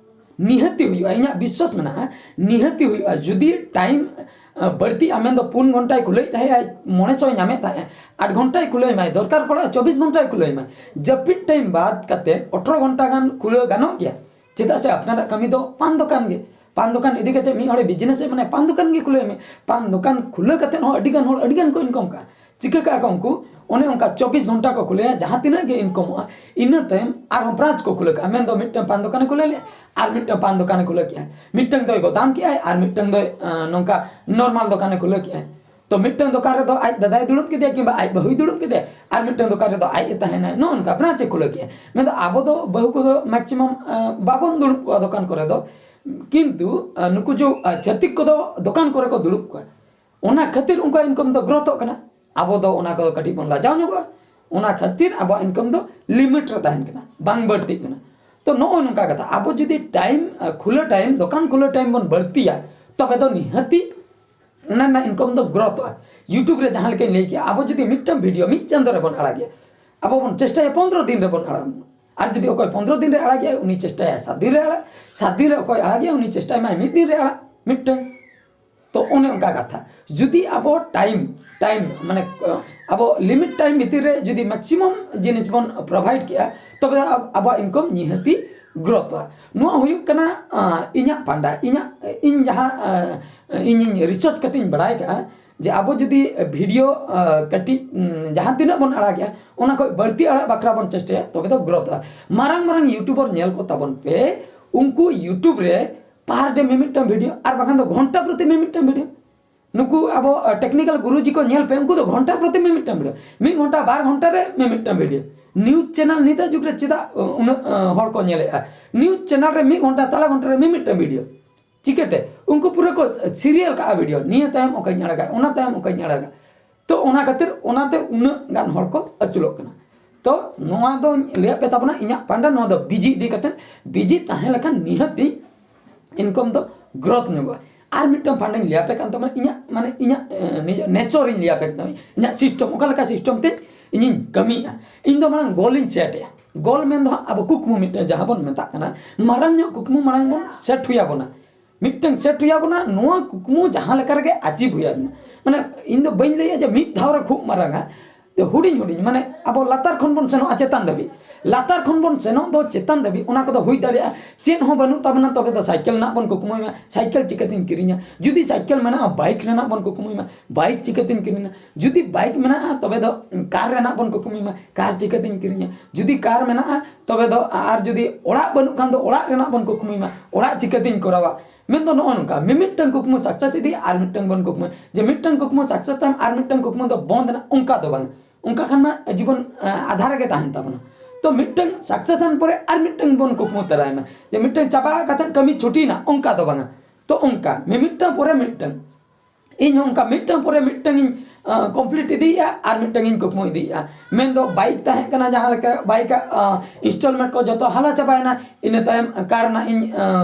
ᱱᱤᱦᱟᱹᱛᱤ ᱦᱩᱭᱩᱜᱼᱟ, ᱤᱧᱟᱹᱜ ᱵᱤᱥᱣᱟᱥ ᱢᱮᱱᱟᱜᱼᱟ, ᱱᱤᱦᱟᱹᱛᱤ ᱦᱩᱭᱩᱜᱼᱟ᱾ ᱡᱩᱫᱤ ᱴᱟᱭᱤᱢ ᱵᱟᱹᱲᱛᱤᱜᱼᱟ, ᱢᱮᱱᱫᱚ ᱯᱩᱱ ᱜᱷᱚᱱᱴᱟᱭ ᱠᱷᱩᱞᱟᱹᱣᱮᱫ ᱛᱟᱦᱮᱸᱫ ᱟᱭ, ᱢᱚᱬᱮ ᱥᱚᱭ ᱧᱟᱢᱮᱫ ᱛᱟᱦᱮᱸᱫ, ᱟᱴ ᱜᱷᱚᱱᱴᱟᱭ ᱠᱷᱩᱞᱟᱹᱣ ᱢᱟᱭ, ᱫᱚᱨᱠᱟᱨ ᱯᱟᱲᱟᱜᱼᱟ ᱪᱚᱵᱵᱤᱥ ᱜᱷᱚᱱᱴᱟᱭ ᱠᱷᱩᱞᱟᱹᱣ ᱢᱟᱭ᱾ ᱡᱟᱹᱯᱤᱫ ᱴᱟᱭᱤᱢ ᱵᱟᱫ ᱠᱟᱛᱮ ᱟᱴᱷᱨᱚ ᱜᱷᱚᱱᱴᱟ ᱜᱟᱱ ᱠᱷᱩᱞᱟᱹᱣ ᱜᱟᱱᱚᱜ ᱜᱮᱭᱟ᱾ ᱪᱮᱫᱟᱜ ᱥᱮ ᱟᱯᱱᱟᱨᱟᱜ ᱠᱟᱹᱢᱤ ᱫᱚ ᱯᱟᱱ ᱫᱚᱠᱟᱱ ᱜᱮ᱾ ᱯᱟᱱ ᱫᱚᱠᱟᱱ ᱤᱫᱤ ᱠᱟᱛᱮ ᱢᱤᱫ ᱦᱚᱲᱮ ᱵᱤᱡᱽᱱᱮᱥ ᱮ, ᱢᱟᱱᱮ ᱯᱟᱱ ᱫᱚᱠᱟᱱ ᱜᱮ ᱠᱷᱩᱞᱟᱹᱣ ᱢᱮ᱾ ᱯᱟᱱ ᱫᱚᱠᱟᱱ ᱠᱷᱩᱞᱟᱹᱣ ᱠᱟᱛᱮ ᱦᱚᱸ ᱟᱹᱰᱤ ᱜᱟᱱ ᱦᱚᱲ ᱟᱹᱰᱤ ᱜᱟᱱ ᱠᱚ ᱤᱱᱠᱟᱢ ᱠᱟᱜᱼᱟ᱾ ᱪᱤᱠᱟᱹ ᱠᱟᱜᱼᱟ ᱠᱚ ᱩᱱᱠᱩ? ᱚᱱᱮ ᱚᱱᱠᱟ ᱪᱚᱵᱵᱤᱥ ᱜᱷᱚᱱᱴᱟ ᱠᱚ ᱠᱷᱩᱞᱟᱹᱭᱟ, ᱡᱟᱦᱟᱸ ᱛᱤᱱᱟᱹᱜ ᱜᱮ ᱤᱱᱠᱟᱢᱚᱜᱼᱟ, ᱤᱱᱟᱹ ᱛᱟᱭᱚᱢ ᱟᱨᱦᱚᱸ ᱵᱨᱟᱧᱪ ᱠᱚ ᱠᱷᱩᱞᱟᱹᱣ ᱠᱟᱜᱼᱟ᱾ ᱢᱮᱱᱫᱚ ᱢᱤᱫᱴᱟᱝ ᱯᱟᱱ ᱫᱚᱠᱟᱱᱮ ᱠᱷᱩᱞᱟᱹᱣ ᱞᱮᱜᱼᱟ, ᱟᱨ ᱢᱤᱫᱴᱟᱝ ᱯᱟᱱ ᱫᱚᱠᱟᱱᱮ ᱠᱷᱩᱞᱟᱹᱣ ᱠᱮᱜᱼᱟ, ᱢᱤᱫᱴᱟᱝ ᱫᱚᱭ ᱜᱚᱫᱟᱢ ᱠᱮᱜᱼᱟᱭ, ᱟᱨ ᱢᱤᱫᱴᱟᱝ ᱫᱚᱭ ᱟᱸ, ᱱᱚᱝᱠᱟ ᱱᱚᱨᱢᱟᱞ ᱫᱚᱠᱟᱱᱮ ᱠᱷᱩᱞᱟᱹᱣ ᱠᱮᱜᱼᱟᱭ᱾ ᱛᱚ ᱢᱤᱫᱴᱟᱝ ᱫᱚᱠᱟᱱ ᱨᱮᱫᱚ ᱟᱡ ᱫᱟᱫᱟᱭ ᱫᱩᱲᱩᱵ ᱠᱮᱫᱮᱭᱟ ᱠᱤᱝᱵᱟ ᱟᱡ ᱵᱟᱹᱦᱩᱭ ᱫᱩᱲᱩᱵ ᱠᱮᱫᱮᱭᱟ, ᱟᱨ ᱢᱤᱫᱴᱟᱝ ᱫᱚᱠᱟᱱ ᱨᱮᱫᱚ ᱟᱡ ᱮ ᱛᱟᱦᱮᱱᱟᱭ, ᱱᱚᱜᱼᱚ ᱱᱚᱝᱠᱟ ᱵᱨᱟᱧᱪ ᱮ ᱠᱷᱩᱞᱟᱹᱣ ᱠᱮᱜᱼᱟ᱾ ᱢᱮᱱᱫᱚ ᱟᱵᱚ ᱫᱚ ᱵᱟᱹᱦᱩ ᱠᱚᱫᱚ ᱢᱮᱠᱥᱤᱢᱟᱢ ᱵᱟᱵᱚᱱ ᱫᱩᱲᱩᱵ ᱠᱚᱜᱼᱟ ᱫᱚᱠᱟᱱ ᱠᱚᱨᱮ ᱫᱚ, ᱠᱤᱱᱛᱩ ᱟᱸ, ᱱᱩᱠᱩ ᱡᱚ ᱟᱸ, ᱪᱷᱟᱹᱛᱤᱠ ᱠᱚᱫᱚ ᱫᱚᱠᱟᱱ ᱠᱚᱨᱮ ᱠᱚ ᱫᱩᱲᱩᱵ ᱠᱚᱣᱟ᱾ ᱚᱱᱟ ᱠᱷᱟᱹᱛᱤᱨ ᱩᱱᱠᱩᱣᱟᱜ ᱤᱱᱠᱟᱢ ᱫᱚ ᱜᱨᱳᱛᱷᱚᱜ ᱠᱟᱱᱟ᱾ ᱟᱵᱚ ᱫᱚ ᱚᱱᱟ ᱠᱚᱫᱚ ᱠᱟᱹᱴᱤᱡ ᱵᱚᱱ ᱞᱟᱡᱟᱣ ᱧᱚᱜᱚᱜᱼᱟ᱾ ᱚᱱᱟ ᱠᱷᱟᱹᱛᱤᱨ ᱟᱵᱚᱣᱟᱜ ᱤᱱᱠᱟᱢ ᱫᱚ ᱞᱤᱢᱤᱴ ᱨᱮ ᱛᱟᱦᱮᱱ ᱠᱟᱱᱟ, ᱵᱟᱝ ᱵᱟᱹᱲᱛᱤᱜ ᱠᱟᱱᱟ᱾ ᱛᱚ ᱱᱚᱜᱼᱚ ᱱᱚᱝᱠᱟ ᱠᱟᱛᱷᱟ, ᱟᱵᱚ ᱡᱩᱫᱤ ᱴᱟᱭᱤᱢ ᱟᱸ, ᱠᱷᱩᱞᱟᱹ ᱴᱟᱭᱤᱢ, ᱫᱚᱠᱟᱱ ᱠᱷᱩᱞᱟᱹ ᱴᱟᱭᱤᱢ ᱵᱚᱱ ᱵᱟᱹᱲᱛᱤᱭᱟ, ᱛᱚᱵᱮ ᱫᱚ ᱱᱤᱦᱟᱹᱛᱤ ᱚᱱᱟ ᱨᱮᱱᱟᱜ ᱤᱱᱠᱟᱢ ᱫᱚ ᱜᱨᱳᱛᱷᱚᱜᱼᱟ᱾ YouTube ᱨᱮ ᱡᱟᱦᱟᱸ ᱞᱮᱠᱟᱧ ᱞᱟᱹᱭ ᱠᱮᱜᱼᱟ, ᱟᱵᱚ ᱡᱩᱫᱤ ᱢᱤᱫᱴᱟᱝ ᱵᱷᱤᱰᱤᱭᱳ ᱢᱤᱫ ᱪᱟᱸᱫᱳ ᱨᱮᱵᱚᱱ ᱟᱲᱟᱜᱮᱜᱼᱟ, ᱟᱵᱚ ᱵᱚᱱ ᱪᱮᱥᱴᱟᱭᱟ ᱯᱚᱱᱨᱚ ᱫᱤᱱ ᱨᱮᱵᱚᱱ ᱟᱲᱟᱜ ᱢᱟ᱾ ᱟᱨ ᱡᱩᱫᱤ ᱚᱠᱚᱭ ᱯᱚᱱᱨᱚ ᱫᱤᱱ ᱨᱮ ᱟᱲᱟᱜᱮᱜᱼᱟᱭ, ᱩᱱᱤ ᱪᱮᱥᱴᱟᱭᱟ ᱥᱟᱛ ᱫᱤᱱ ᱨᱮ ᱟᱲᱟᱜ᱾ ᱥᱟᱛ ᱫᱤᱱ ᱨᱮ ᱚᱠᱚᱭ ᱟᱲᱟᱜᱮᱜᱼᱟ, ᱩᱱᱤ ᱪᱮᱥᱴᱟᱭ ᱢᱟᱭ ᱢᱤᱫ ᱫᱤᱱ ᱨᱮ ᱟᱲᱟᱜ ᱢᱤᱫᱴᱟᱝ᱾ ᱛᱚ ᱚᱱᱮ ᱚᱱᱠᱟ ᱠᱟᱛᱷᱟ, ᱡᱩᱫᱤ ᱟᱵᱚ ᱴᱟᱭᱤᱢ ᱴᱟᱭᱤᱢ ᱢᱟᱱᱮ ᱟᱵᱚ ᱞᱤᱢᱤᱴ ᱴᱟᱭᱤᱢ ᱵᱷᱤᱛᱤᱨ ᱨᱮ ᱡᱩᱫᱤ ᱢᱮᱠᱥᱤᱢᱟᱢ ᱡᱤᱱᱤᱥ ᱵᱚᱱ ᱯᱨᱚᱵᱷᱟᱭᱤᱰ ᱠᱮᱜᱼᱟ, ᱛᱚᱵᱮ ᱟᱵᱚᱣᱟᱜ ᱤᱱᱠᱟᱢ ᱱᱤᱦᱟᱹᱛᱤ ᱜᱨᱳᱛᱷᱚᱜᱼᱟ᱾ ᱱᱚᱣᱟ ᱦᱩᱭᱩᱜ ᱠᱟᱱᱟ ᱤᱧᱟᱹᱜ ᱯᱟᱱᱰᱟ, ᱤᱧᱟᱹᱜ ᱤᱧ ᱡᱟᱦᱟᱸ ᱤᱧᱤᱧ ᱨᱤᱥᱟᱨᱪ ᱠᱟᱛᱮᱧ ᱵᱟᱲᱟᱭ ᱠᱟᱜᱼᱟ, ᱡᱮ ᱟᱵᱚ ᱡᱩᱫᱤ ᱵᱷᱤᱰᱤᱭᱳ ᱠᱟᱹᱴᱤᱡ ᱡᱟᱦᱟᱸ ᱛᱤᱱᱟᱹᱜ ᱵᱚᱱ ᱟᱲᱟᱜᱮᱜᱼᱟ, ᱚᱱᱟ ᱠᱷᱚᱱ ᱵᱟᱹᱲᱛᱤ ᱟᱲᱟᱜ ᱵᱟᱠᱷᱨᱟ ᱵᱚᱱ ᱪᱮᱥᱴᱟᱭᱟ, ᱛᱚᱵᱮ ᱫᱚ ᱜᱨᱳᱛᱷᱚᱜᱼᱟ᱾ ᱢᱟᱨᱟᱝ ᱢᱟᱨᱟᱝ ᱭᱩᱴᱩᱵᱟᱨ ᱧᱮᱞ ᱠᱚ ᱛᱟᱵᱚᱱ ᱯᱮ, ᱩᱱᱠᱩ ᱭᱩᱴᱩᱵᱽ ᱨᱮ ᱯᱟᱨ ᱰᱮ ᱢᱤᱢᱤᱫᱴᱟᱝ ᱵᱷᱤᱰᱤᱭᱳ, ᱟᱨ ᱵᱟᱠᱷᱟᱱ ᱫᱚ ᱜᱷᱚᱱᱴᱟ ᱯᱨᱚᱛᱤ ᱢᱤᱢᱤᱫᱴᱟᱝ ᱵᱷᱤᱰᱤᱭᱳ᱾ ᱱᱩᱠᱩ ᱟᱵᱚ ᱴᱮᱠᱱᱤᱠᱟᱞ ᱜᱩᱨᱩᱡᱤ ᱠᱚ ᱧᱮᱞ ᱯᱮ, ᱩᱱᱠᱩ ᱫᱚ ᱜᱷᱚᱱᱴᱟ ᱯᱨᱚᱛᱤ ᱢᱤᱢᱤᱫᱴᱟᱝ ᱵᱷᱤᱰᱤᱭᱳ, ᱢᱤᱫ ᱜᱷᱚᱱᱴᱟ ᱵᱟᱨ ᱜᱷᱚᱱᱴᱟ ᱨᱮ ᱢᱤᱢᱤᱫᱴᱟᱝ ᱵᱷᱤᱰᱤᱭᱳ᱾ ᱱᱤᱭᱩᱡᱽ ᱪᱮᱱᱮᱞ ᱱᱤᱛᱚᱜ ᱡᱩᱜᱽ ᱨᱮ ᱪᱮᱫᱟᱜ ᱩᱱᱟᱹᱜ ᱦᱚᱲ ᱠᱚ ᱧᱮᱞᱮᱜᱼᱟ? ᱱᱤᱭᱩᱡᱽ ᱪᱮᱱᱮᱞ ᱨᱮ ᱢᱤᱫ ᱜᱷᱚᱱᱴᱟ ᱛᱟᱞᱟ ᱜᱷᱚᱱᱴᱟ ᱨᱮ ᱢᱤᱢᱤᱫᱴᱟᱝ ᱵᱷᱤᱰᱤᱭᱳ᱾ ᱪᱤᱠᱟᱹᱛᱮ? ᱩᱱᱠᱩ ᱯᱩᱨᱟᱹ ᱠᱚ ᱥᱤᱨᱤᱭᱟᱞ ᱠᱟᱜᱼᱟ ᱵᱷᱤᱰᱤᱭᱳ, ᱱᱤᱭᱟᱹ ᱛᱟᱭᱚᱢ ᱚᱠᱟᱧ ᱟᱲᱟᱜᱟ, ᱚᱱᱟ ᱛᱟᱭᱚᱢ ᱚᱠᱟᱧ ᱟᱲᱟᱜᱟ᱾ ᱛᱚ ᱚᱱᱟ ᱠᱷᱟᱹᱛᱤᱨ ᱚᱱᱟᱛᱮ ᱩᱱᱟᱹᱜ ᱜᱟᱱ ᱦᱚᱲ ᱠᱚ ᱟᱹᱥᱩᱞᱚᱜ ᱠᱟᱱᱟ᱾ ᱛᱚ ᱱᱚᱣᱟ ᱫᱚᱧ ᱞᱟᱹᱭᱟᱫ ᱯᱮ ᱛᱟᱵᱚᱱᱟ ᱤᱧᱟᱹᱜ ᱯᱟᱱᱰᱟ, ᱱᱚᱣᱟ ᱫᱚ ᱵᱤᱡᱤ ᱤᱫᱤ ᱠᱟᱛᱮ, ᱵᱤᱡᱤ ᱛᱟᱦᱮᱸ ᱞᱮᱠᱷᱟᱱ ᱱᱤᱦᱟᱹᱛᱤ ᱤᱱᱠᱟᱢ ᱫᱚ ᱜᱨᱳᱛᱷ ᱧᱚᱜᱚᱜᱼᱟ᱾ ᱟᱨ ᱢᱤᱫᱴᱟᱝ ᱯᱟᱱᱰᱟᱧ ᱞᱟᱹᱭᱟᱯᱮ ᱠᱟᱱ ᱛᱟᱵᱚᱱᱟ, ᱤᱧᱟᱹᱜ ᱢᱟᱱᱮ ᱤᱧᱟᱹᱜ ᱱᱮᱪᱚᱨᱤᱧ ᱞᱟᱹᱭᱟᱯᱮ ᱠᱟᱱ ᱛᱟᱵᱚᱱᱟ, ᱤᱧᱟᱹᱜ ᱥᱤᱥᱴᱮᱢ ᱚᱠᱟ ᱞᱮᱠᱟ ᱥᱤᱥᱴᱮᱢ ᱛᱮ ᱤᱧᱤᱧ ᱠᱟᱹᱢᱤᱭᱮᱫᱼᱟ᱾ ᱤᱧ ᱫᱚ ᱢᱟᱲᱟᱝ ᱜᱳᱞᱤᱧ ᱥᱮᱴᱮᱜᱼᱟ᱾ ᱜᱳᱞ ᱢᱮᱱ ᱫᱚ ᱦᱟᱸᱜ ᱟᱵᱚ ᱠᱩᱠᱢᱩ ᱢᱤᱫᱴᱟᱝ ᱡᱟᱦᱟᱸ ᱵᱚᱱ ᱢᱮᱛᱟᱜ ᱠᱟᱱᱟ, ᱢᱟᱨᱟᱝ ᱧᱚᱜ ᱠᱩᱠᱢᱩ ᱢᱟᱲᱟᱝ ᱵᱚᱱ ᱥᱮᱴ ᱦᱩᱭ ᱟᱵᱚᱱᱟ᱾ ᱢᱤᱫᱴᱟᱝ ᱥᱮᱴ ᱦᱩᱭ ᱟᱵᱚᱱᱟ, ᱱᱚᱣᱟ ᱠᱩᱠᱢᱩ ᱡᱟᱦᱟᱸ ᱞᱮᱠᱟ ᱨᱮᱜᱮ ᱟᱪᱤᱵᱷ ᱦᱩᱭ ᱟᱵᱚᱱᱟ᱾ ᱢᱟᱱᱮ ᱤᱧ ᱫᱚ ᱵᱟᱹᱧ ᱞᱟᱹᱭᱟ ᱡᱮ ᱢᱤᱫ ᱫᱷᱟᱣ ᱨᱮ ᱠᱷᱩᱵ ᱢᱟᱨᱟᱝᱟ, ᱦᱩᱰᱤᱧ ᱦᱩᱰᱤᱧ, ᱢᱟᱱᱮ ᱟᱵᱚ ᱞᱟᱛᱟᱨ ᱠᱷᱚᱱ ᱵᱚᱱ ᱥᱮᱱᱚᱜᱼᱟ ᱪᱮᱛᱟᱱ ᱫᱷᱟᱹᱵᱤᱡ, ᱞᱟᱛᱟᱨ ᱠᱷᱚᱱ ᱵᱚᱱ ᱥᱮᱱᱚᱜ ᱫᱚ ᱪᱮᱛᱟᱱ ᱫᱷᱟᱹᱵᱤᱡ, ᱚᱱᱟ ᱠᱚᱫᱚ ᱦᱩᱭ ᱫᱟᱲᱮᱭᱟᱜᱼᱟ᱾ ᱪᱮᱫ ᱦᱚᱸ ᱵᱟᱹᱱᱩᱜ ᱛᱟᱵᱚᱱᱟ, ᱛᱚᱵᱮ ᱫᱚ ᱥᱟᱭᱠᱮᱞ ᱨᱮᱱᱟᱜ ᱵᱚᱱ ᱠᱩᱠᱢᱩᱭ ᱢᱟ, ᱥᱟᱭᱠᱮᱞ ᱪᱤᱠᱟᱹᱛᱤᱧ ᱠᱤᱨᱤᱧᱟ? ᱡᱩᱫᱤ ᱥᱟᱭᱠᱮᱞ ᱢᱮᱱᱟᱜᱼᱟ, ᱵᱟᱭᱤᱠ ᱨᱮᱱᱟᱜ ᱵᱚᱱ ᱠᱩᱠᱢᱩᱭ ᱢᱟ, ᱵᱟᱭᱤᱠ ᱪᱤᱠᱟᱹᱛᱤᱧ ᱠᱤᱨᱤᱧᱟ? ᱡᱩᱫᱤ ᱵᱟᱭᱤᱠ ᱢᱮᱱᱟᱜᱼᱟ, ᱛᱚᱵᱮ ᱫᱚ ᱠᱟᱨ ᱨᱮᱱᱟᱜ ᱵᱚᱱ ᱠᱩᱠᱢᱩᱭ ᱢᱟ, ᱠᱟᱨ ᱪᱤᱠᱟᱹᱛᱤᱧ ᱠᱤᱨᱤᱧᱟ? ᱡᱩᱫᱤ ᱠᱟᱨ ᱢᱮᱱᱟᱜᱼᱟ, ᱛᱚᱵᱮ ᱫᱚ, ᱟᱨ ᱡᱩᱫᱤ ᱚᱲᱟᱜ ᱵᱟᱹᱱᱩᱜ ᱠᱷᱟᱱ ᱫᱚ ᱚᱲᱟᱜ ᱨᱮᱱᱟᱜ ᱵᱚᱱ ᱠᱩᱠᱢᱩᱭ ᱢᱟ, ᱚᱲᱟᱜ ᱪᱤᱠᱟᱹᱛᱤᱧ ᱠᱚᱨᱟᱣᱟ? ᱢᱮᱱᱫᱚ ᱱᱚᱜᱼᱚ ᱱᱚᱝᱠᱟ, ᱢᱤᱢᱤᱫᱴᱟᱝ ᱠᱩᱠᱢᱩ ᱥᱟᱠᱥᱮᱥ ᱤᱫᱤ, ᱟᱨ ᱢᱤᱫᱴᱟᱝ ᱵᱚᱱ ᱠᱩᱠᱢᱩ, ᱡᱮ ᱢᱤᱫᱴᱟᱝ ᱠᱩᱠᱢᱩ ᱥᱟᱠᱥᱮᱥ ᱛᱟᱭᱚᱢ ᱟᱨ ᱢᱤᱫᱴᱟᱝ ᱠᱩᱠᱢᱩ ᱫᱚ ᱵᱚᱱᱫ ᱮᱱᱟ, ᱚᱱᱠᱟ ᱫᱚ ᱵᱟᱝ᱾ ᱚᱱᱠᱟ ᱠᱷᱟᱱ ᱢᱟ ᱡᱤᱵᱚᱱ ᱟᱫᱷᱟ ᱨᱮᱜᱮ ᱛᱟᱦᱮᱱ ᱛᱟᱵᱚᱱᱟ᱾ ᱛᱚ ᱢᱤᱫᱴᱟᱝ ᱥᱟᱠᱥᱮᱥ ᱮᱱ ᱯᱚᱨᱮ ᱟᱨ ᱢᱤᱫᱴᱟᱝ ᱵᱚᱱ ᱠᱩᱠᱢᱩ ᱛᱟᱨᱟᱭ ᱢᱟ, ᱡᱮ ᱢᱤᱫᱴᱟᱝ ᱪᱟᱵᱟ ᱠᱟᱛᱮ ᱠᱟᱹᱢᱤ ᱪᱷᱩᱴᱤᱭᱮᱱᱟ, ᱚᱱᱠᱟ ᱫᱚ ᱵᱟᱝᱟ᱾ ᱛᱚ ᱚᱱᱠᱟ ᱢᱤᱢᱤᱫᱴᱟᱝ ᱯᱚᱨᱮ ᱢᱤᱫᱴᱟᱝ, ᱤᱧ ᱦᱚᱸ ᱚᱱᱠᱟ ᱢᱤᱫᱴᱟᱝ ᱯᱚᱨᱮ ᱢᱤᱫᱴᱟᱝ ᱤᱧ ᱠᱚᱢᱯᱞᱤᱴ ᱤᱫᱤᱭᱮᱫᱼᱟ, ᱟᱨ ᱢᱤᱫᱴᱟᱝ ᱤᱧ ᱠᱩᱠᱢᱩ ᱤᱫᱤᱭᱮᱫᱼᱟ᱾ ᱢᱮᱱᱫᱚ ᱵᱟᱭᱤᱠ ᱛᱟᱦᱮᱸ ᱠᱟᱱᱟ, ᱡᱟᱦᱟᱸ ᱞᱮᱠᱟ ᱵᱟᱭᱤᱠᱟᱜ ᱤᱱᱥᱴᱚᱞᱢᱮᱱᱴ ᱠᱚ ᱡᱚᱛᱚ ᱦᱟᱞᱟ ᱪᱟᱵᱟᱭᱮᱱᱟ, ᱤᱱᱟᱹ ᱛᱟᱭᱚᱢ ᱠᱟᱨ ᱨᱮᱱᱟᱜ ᱤᱧ